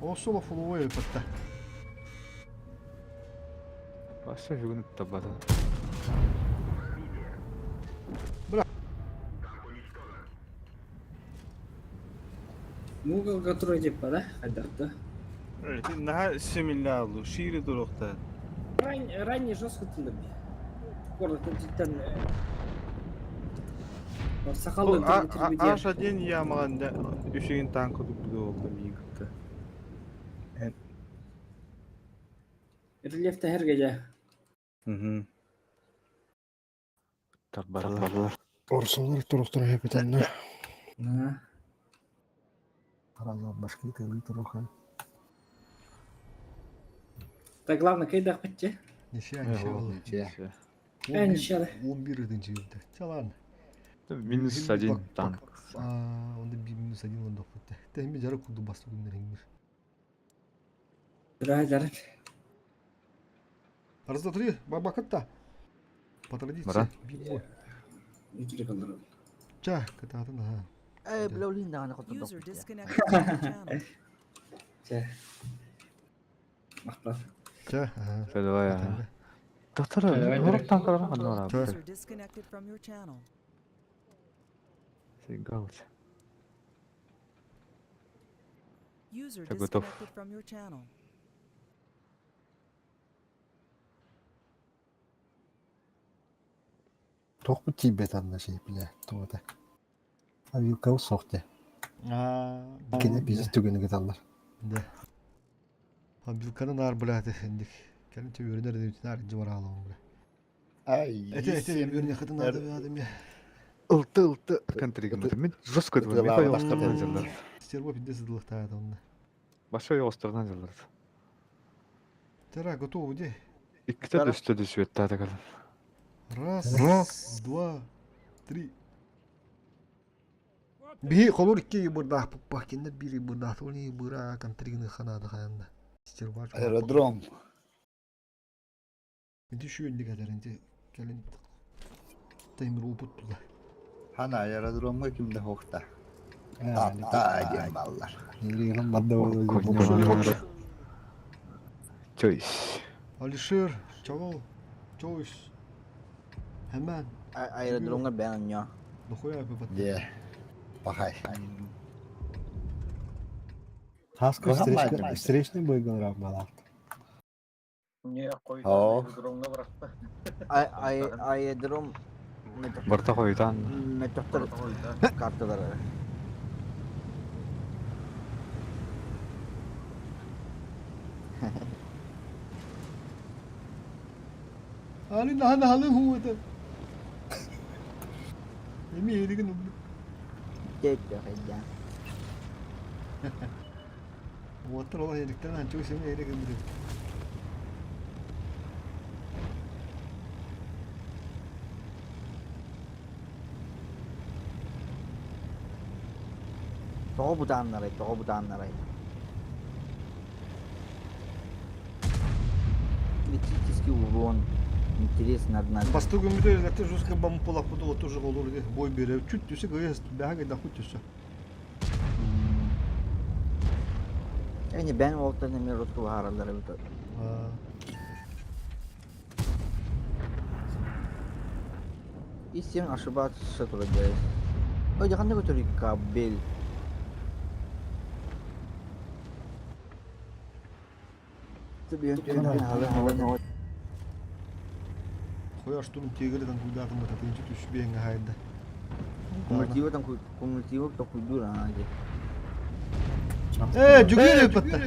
О, соло фуловой өпөттө. Баша бүгүн табата. Бля. Мугал который типа, да? Хайдарда. Наһаа симилялу, шири туруктар. Ранее жестко тылым. Коротко титтен. Сакалды Аш один ямаган үшеген танк туппуду болду миигитте. Рельеф тәһәргә дә. Мгм. Тарбарлар. Орсолар туруктар хепетеннер. На. Аралар башка тылы туруха. Так главное кайда битте. Ничья, ничья болду. Ничья. Ә, ничья. 11 ынчы Чалан. Минус один танк. А, онда би минус один онда битте. Теми жары курду басты күннер иңдир. Да, да. Раз, два, три, бабакатта. По традиции. Бара. Бибо. Үтүрек алыр. Ча, кататын ха. Эй, бля, улин даҕаны хотун User дохпут. disconnected from your channel. Чә. Мактар. Ча, ага. Все, давай. Катанга. Доктор, Давай, урок танкалар ханна Ча. User disconnected from your channel. Сигался. User Я готов. disconnected from your channel. Тохпут тиийбэт анна шей, бля, туота. Авилкау сохте. А, Кene пиздец түгені кеталлар. Да. А билканы нар бля инdik. Кәлін те өрінер деп нар жыбар алам бля. Ай, Эте эте өріне хытын ады адым я. Ылты ылты контригім. Мен жестко Ытылаабы Михаил тахтар. жылдар. Стерво пиздец дылыктаа онда. Большой островнан дьаллар. Тара, готовы где? Иккитэ да үстэ да сүөттаата кэлэн. Раз, раз, два, три. Биһи холур икки бырдаах пуппа, кинилэр биир бырдаах, ол быра контригны ханаада хаянда. Стервач. Аэродром. Инти шүйүндик этер, инти кэлин таймыр опыт тула. Хана аэродромга кимде хохта. Та диэн баллар. Чойс. Алишер, Чавал, Чойс. Hemen. Аэродромга бэйэн онньоо. Дохуя бат. Де. Пахай. Хаска встречный бой говорят, мала. Не, қой, О. аэродромға бырақта. Аэродром Барта хойтан. Метохтор карталары. Али нахана халы хуата. Эми эригин уб. Тетя хайда. Уоттар ол эриктен анчу семи эригин билет. Тоҕо бутааннарай, тоҕо бутааннарай. Критический урон. Интересно, однако. Басты күмүтө элете жестко бам полаппыты вот тоже олор бой бере. Чүт түсө гыйс бәһәгә да хут түсө. Эни бен олтан эми руску бахаралары бит. И сен ошибаться турдайс. Ой, ханна көтөрү кабель. Кояш тун тегерден куйдатын бата тенчи түшү беңге хайда. Кумултиво там кумултиво то куйдура ади. Э, жүгүрү батта.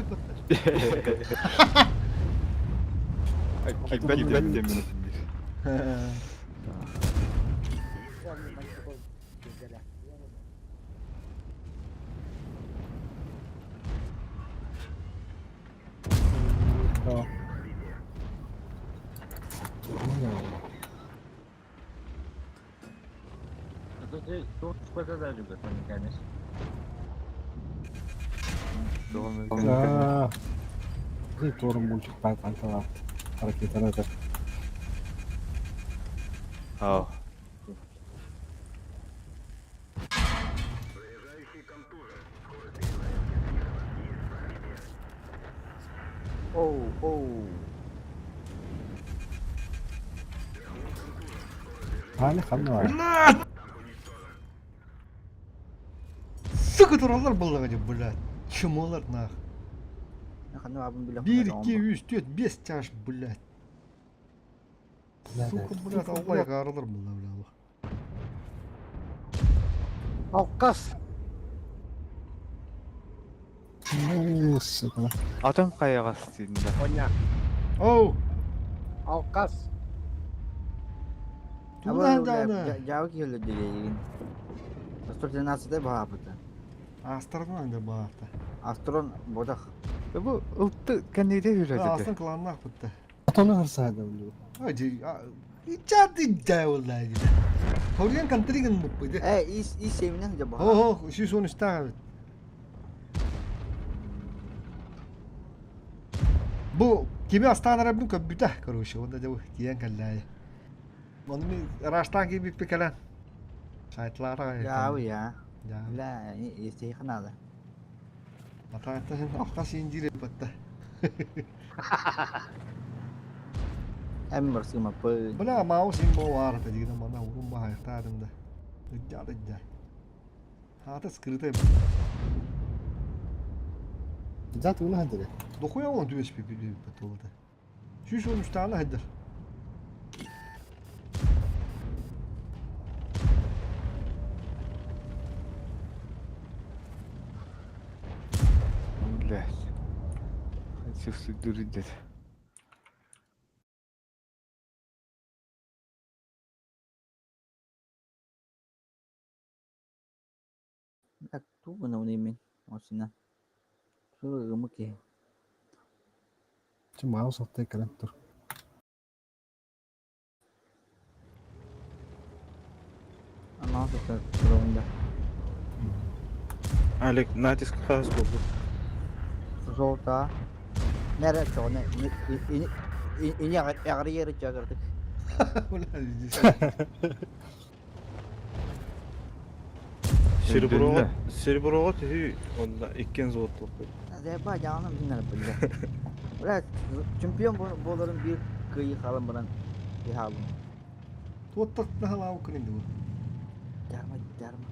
Кибет демин. Аа. Торун мультик танкалар. Ракеталар. Аа. Оу, оу. Али ханна. Сука туралар буллага деп, блядь. Чумолар нах. Ханна абын биле. 1 2 3 4 5 чаш, блядь. Сука, блядь, аллай каралар булла, блядь. Алкас. Сука. Атом кайгас дийдин да. Оня. Оу. Алкас. Жабы келді деген. 113 баапыта. Астардан да баапта. Астрон бодах. Бу ылты кәнейде хүрәді. Астан кланнах бітті. Атоны хырсайды бу. Ай, ичады дайволай. Хорген контриген муппы. Э, ис ис семинен жаба. Хо, хо, 113 таа. Бу кими астан арабын көбүтэ, короче, онда жабы тиен каллай. Оны ми раштан киби пикалан. Сайтлара. Я, я. Я. Бля, если их надо. Ата алкас индире батта. Эм барсыма пы. Бля, маус им бо вар та диген мана урун ба хайртадым да. Ыджа ыджа. Хата скрытай. Зат ула хадыр. Дохуя он түеш пи пи патолда. Шүш он үш таны хадыр. Блядь. Хочу дурить. Так, ту гына уйнайм. Осына. Ыгымы киһи. Чи маус алтай кэлэн тур. Анал сытар туругунда. Алик, натиск хас буолбут. Золото. Нere çoğunu ini ağrı yeri çağırdık. Сереброҕа сереброҕа түһүү онно иккиэн золотолукпут. Zepa canım dinler bile. Ulan чемпион буоларын биир кыайыы хаалан баран киһи хааллым. Туоттартына халаа күнүн бу. Дарма дарма.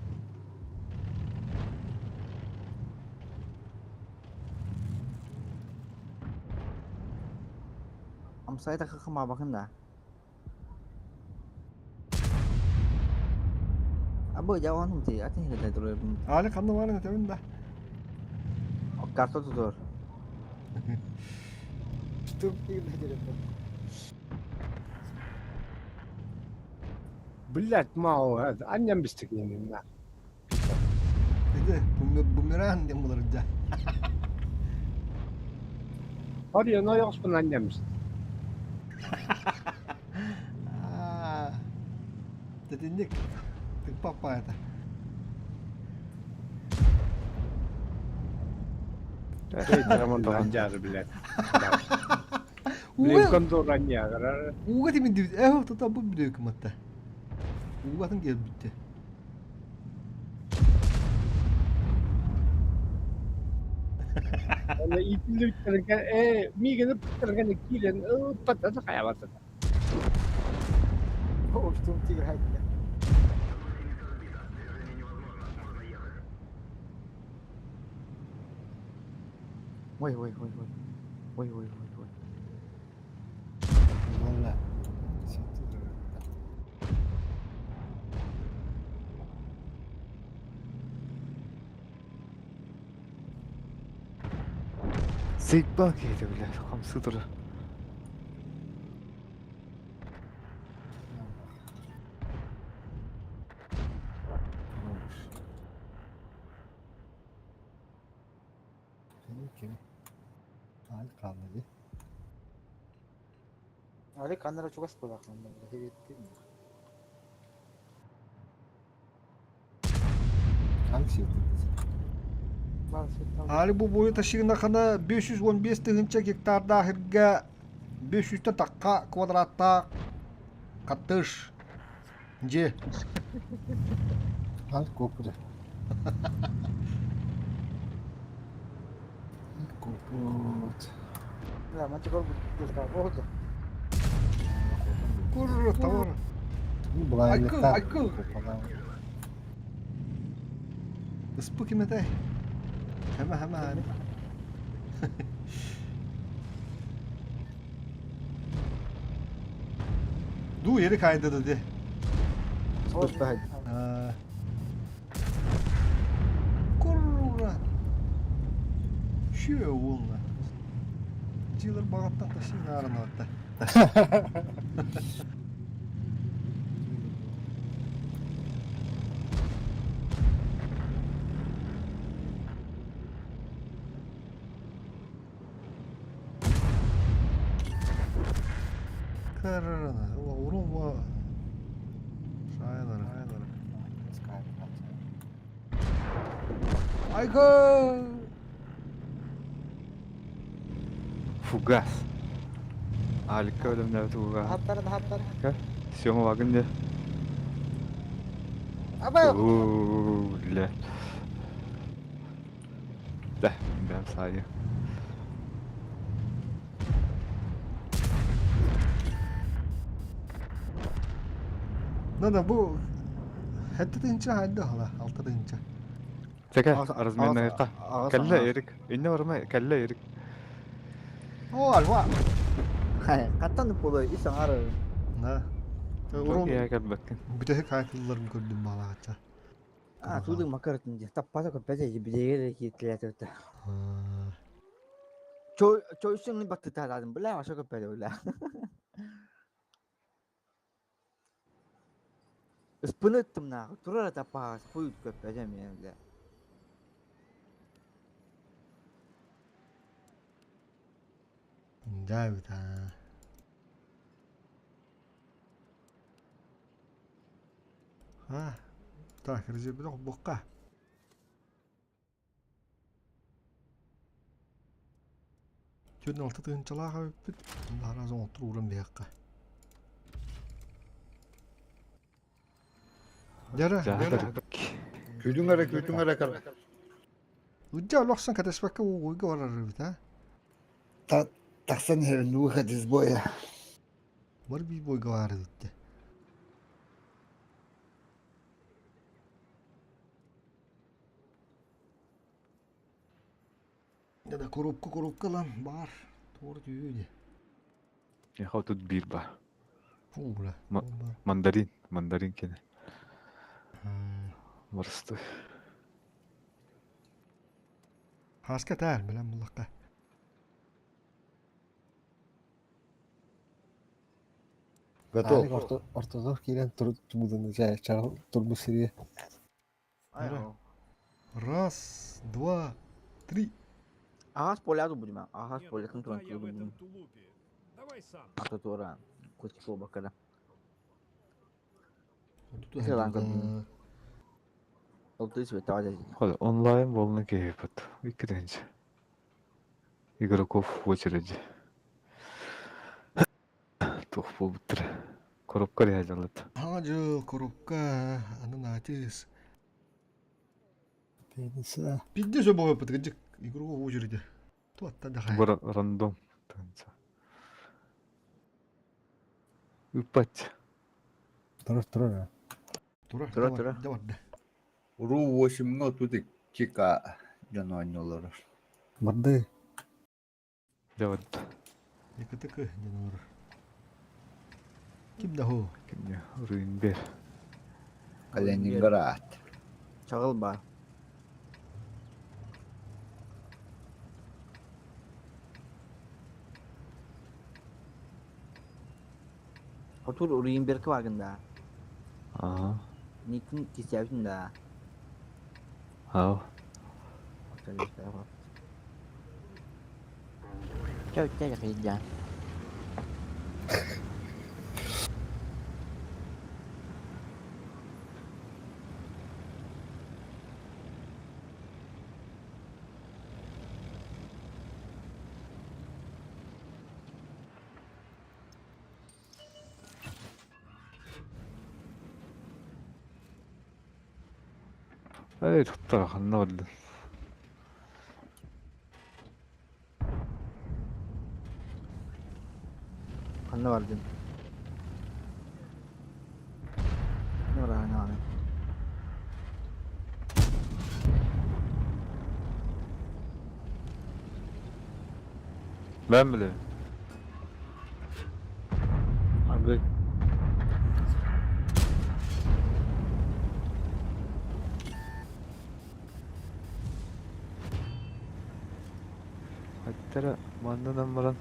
Амсайда хахыма бакын да. Абы жауаным ти атын хиле турар. Али ханна барын этебин да. Карта тутур. Блять, мало, анням бистик на. Dedi bumerang diye bunları da. Hadi ne yapsın annem bistik. Dedindik. Tık папа это. Эй, жары, блядь. Блин, кондор аннягар. Уга тимин дибит. Э, тута бу бүдө кыматта. Угатын кел бүтте. Аны итилбиттерге, э, мигени питтерген килен, патата каябата. Уштум тигр haydi. Ой, ой, ой, ой. Ой, ой, ой, ой. Valla. Сыйпа киһи бля, хамсы тура. Kimi? Ali kaldı. Ali kanlara çok az kulaklandı. Hangisi yoktu? Ali bu boyu taşığına kana 515 тыгынча гектарда хирге 500 такка квадратта каттыш. Же. Al kopru. Koput. Да, мантикор будет. Кур товар. Айкы, айкы. Ыспы кимете? Хема хема хема. Ду yeri kaydı dedi. Kurra. Şu oğluna. Дилер бағаттан ташын арын атты. Карарана, урун Шайлар, шайлар. Айго! Фугас. Алика өлөмнәбит фугас. Хаттар, хаттар. Сёма вагын де. Аба. Бля. Да, бәм сайы. Надо бу Хәтта тынча хәдде hala, алты тынча. Теке разменныйка. Кәллә Эрик. Инне барма, кәллә Эрик. О, альва. Каттан полы исан ары. На. Урун. Я кәлбәккин. Бүтәһе кайтылларын көрдүм балагача. А, тудың макар тинде. Таппаса көп бәже бидегер кетләтеп. Чой чойсың батты тарадым, бля, аша көп бәже бля. Ыспыныттым на, турара таппа, хуй көп бәже мен бля. Дьаабыт аа. А, так, резервде холбуохха. 46 тыһыынчалаах эбиппит. Араас оҥоттор ууран биһиэххэ. Дьара, дьара. Күүтүҥ эрэ, күүтүҥ эрэ көр. Ыдьа олохсон кэтэспэккэ уугуйга барар эбит, а? Тахсан иһэбин, выход из боя. Бар биир бойга баар эбит. Да, коробка коробка лан бар. Туора түйүү дии. Миэхэ тут биир баар. Фу, бля. Мандарин, мандарин кини. Барысты. Хаска таар, билэн буллахха. Готов. Аник ортодор киирэн турбутун турбут сириэ. Раз, два, три. Аас поляту будем, аас полятын туран будем. Ата тура кутико бакара. Онлайн волна кейпат. Иккиренче. Игроков в очереди. Туох буолбуттара. Коробка реаллат. Хаҥа дьыл, коробка, анын атис. Пиздец. Пиздец обоһоппут кырдьык игроков в очереди. Туотта да хай. Бу рандом. Ыппат. Турар турар. Турар Турар турар. Да барда. Ру 8 тут чика дьон оонньуулар. Барды. Дьэ барда. ЕКТК диэн олорор. Ким да хоо? Кимне Руинбер. Калининград. Чаҕыл баар. Хотур Руинберг бааргын да. Ага. Никин кистээбитин да. Ау. Чэ, чэ, кыйдьаан. Эй, туттара ханна бардын? Ханна бардын? Ханна баран Ben bile. Аргый. Хаттара маннынан баран.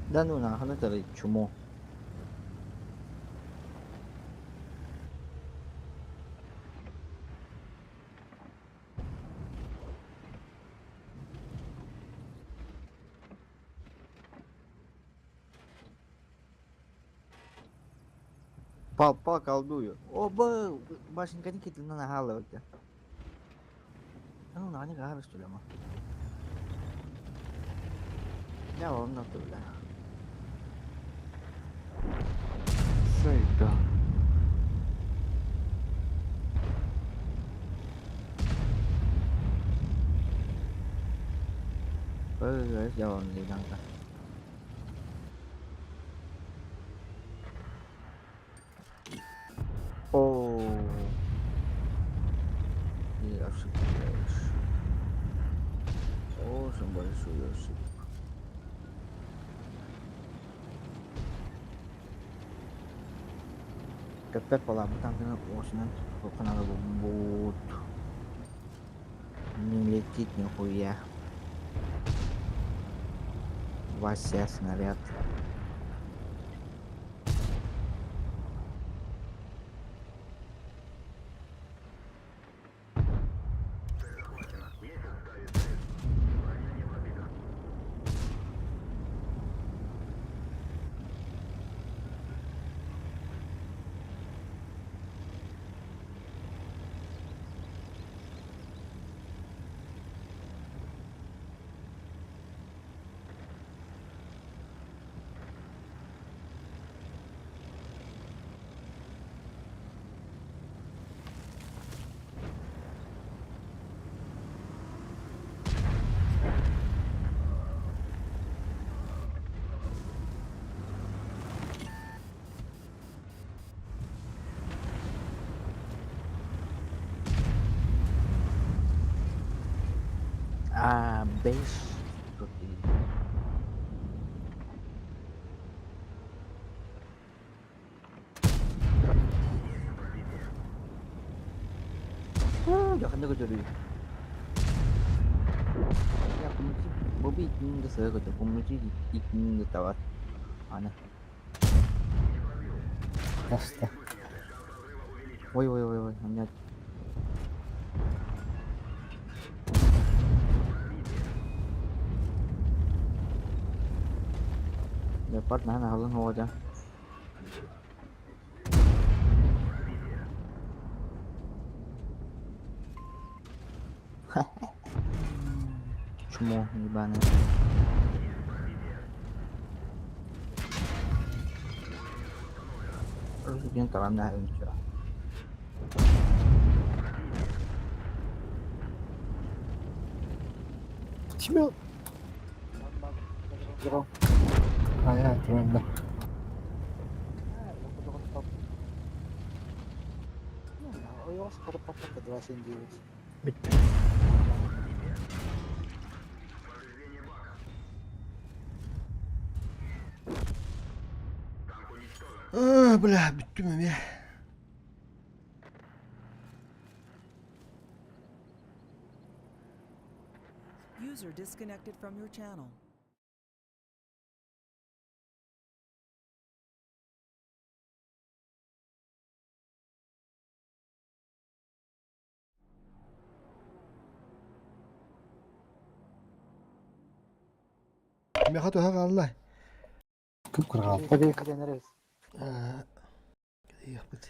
Да ну на, ханна тары чумо. Пал, пал колдую. О, б, башенька Никита на нагалывать. Ну, на не гары, что ли, ма. Я вам на то, бля. Сайда. Я вам не дам. О. И ошибка. Очень большую ошибку. Köpek balığı bu tankının осынан каналы будет. Не летит нихуя. Вася снаряд. А, бэс. Дьаханна көтөрүй. Бу итинни да сыа көтөр, куммучу итинни да табар. Аны. Таста. Ой ой ой ой, анньа. Леопард наһаа аһылын оҕото. Чмо ебаное. Диэн талан наһаа Чмо. Ая, туранда. А, бля, бүттүм эмиэ. User disconnected from your channel. Миэхэ төһө хаалла? Кып-кыргаал. Аа, кэриэхпит.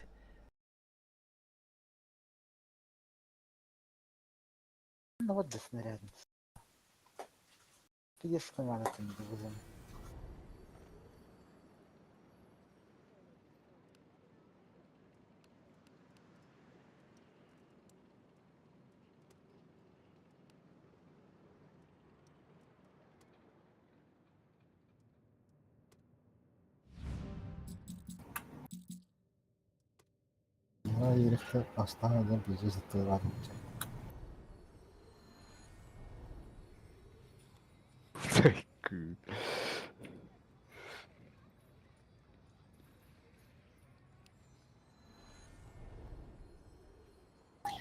Мына еректе астан адам пиздец аттылар. Gud.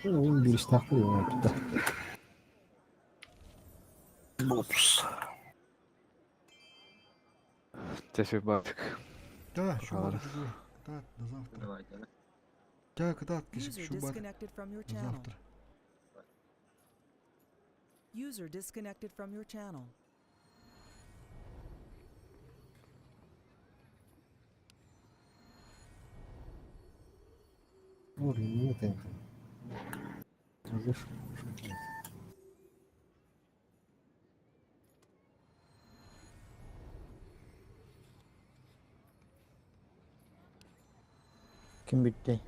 Oyun bir iştahlı ya. Бопс. Теперь бабик. Да, шубар. Пожалуйста. Да, до завтра. Давайте. Да, когда кишик User шубар. disconnected from your До channel. завтра. User disconnected from your channel. Уровень нет. Уже Ким бүттэ?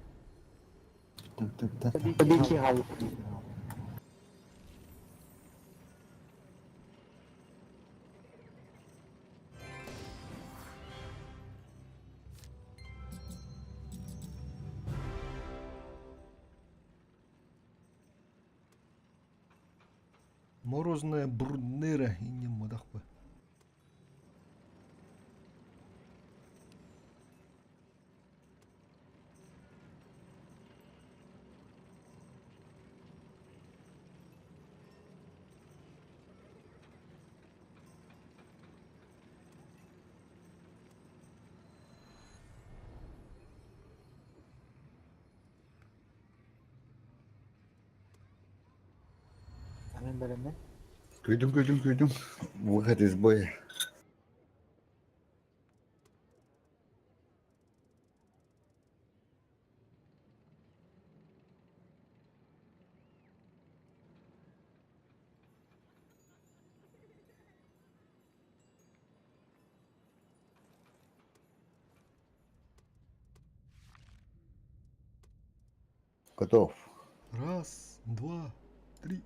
Морозная бруднера и не мадахпа. Күйдüm күйдüm күйдüm. Выход из боя. Готов. Раз, два, три.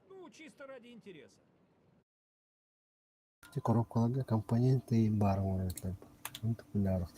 Ну, чисто ради интереса. Эти коробкаларга компоненты бар оҥороллор. Онтукулаах.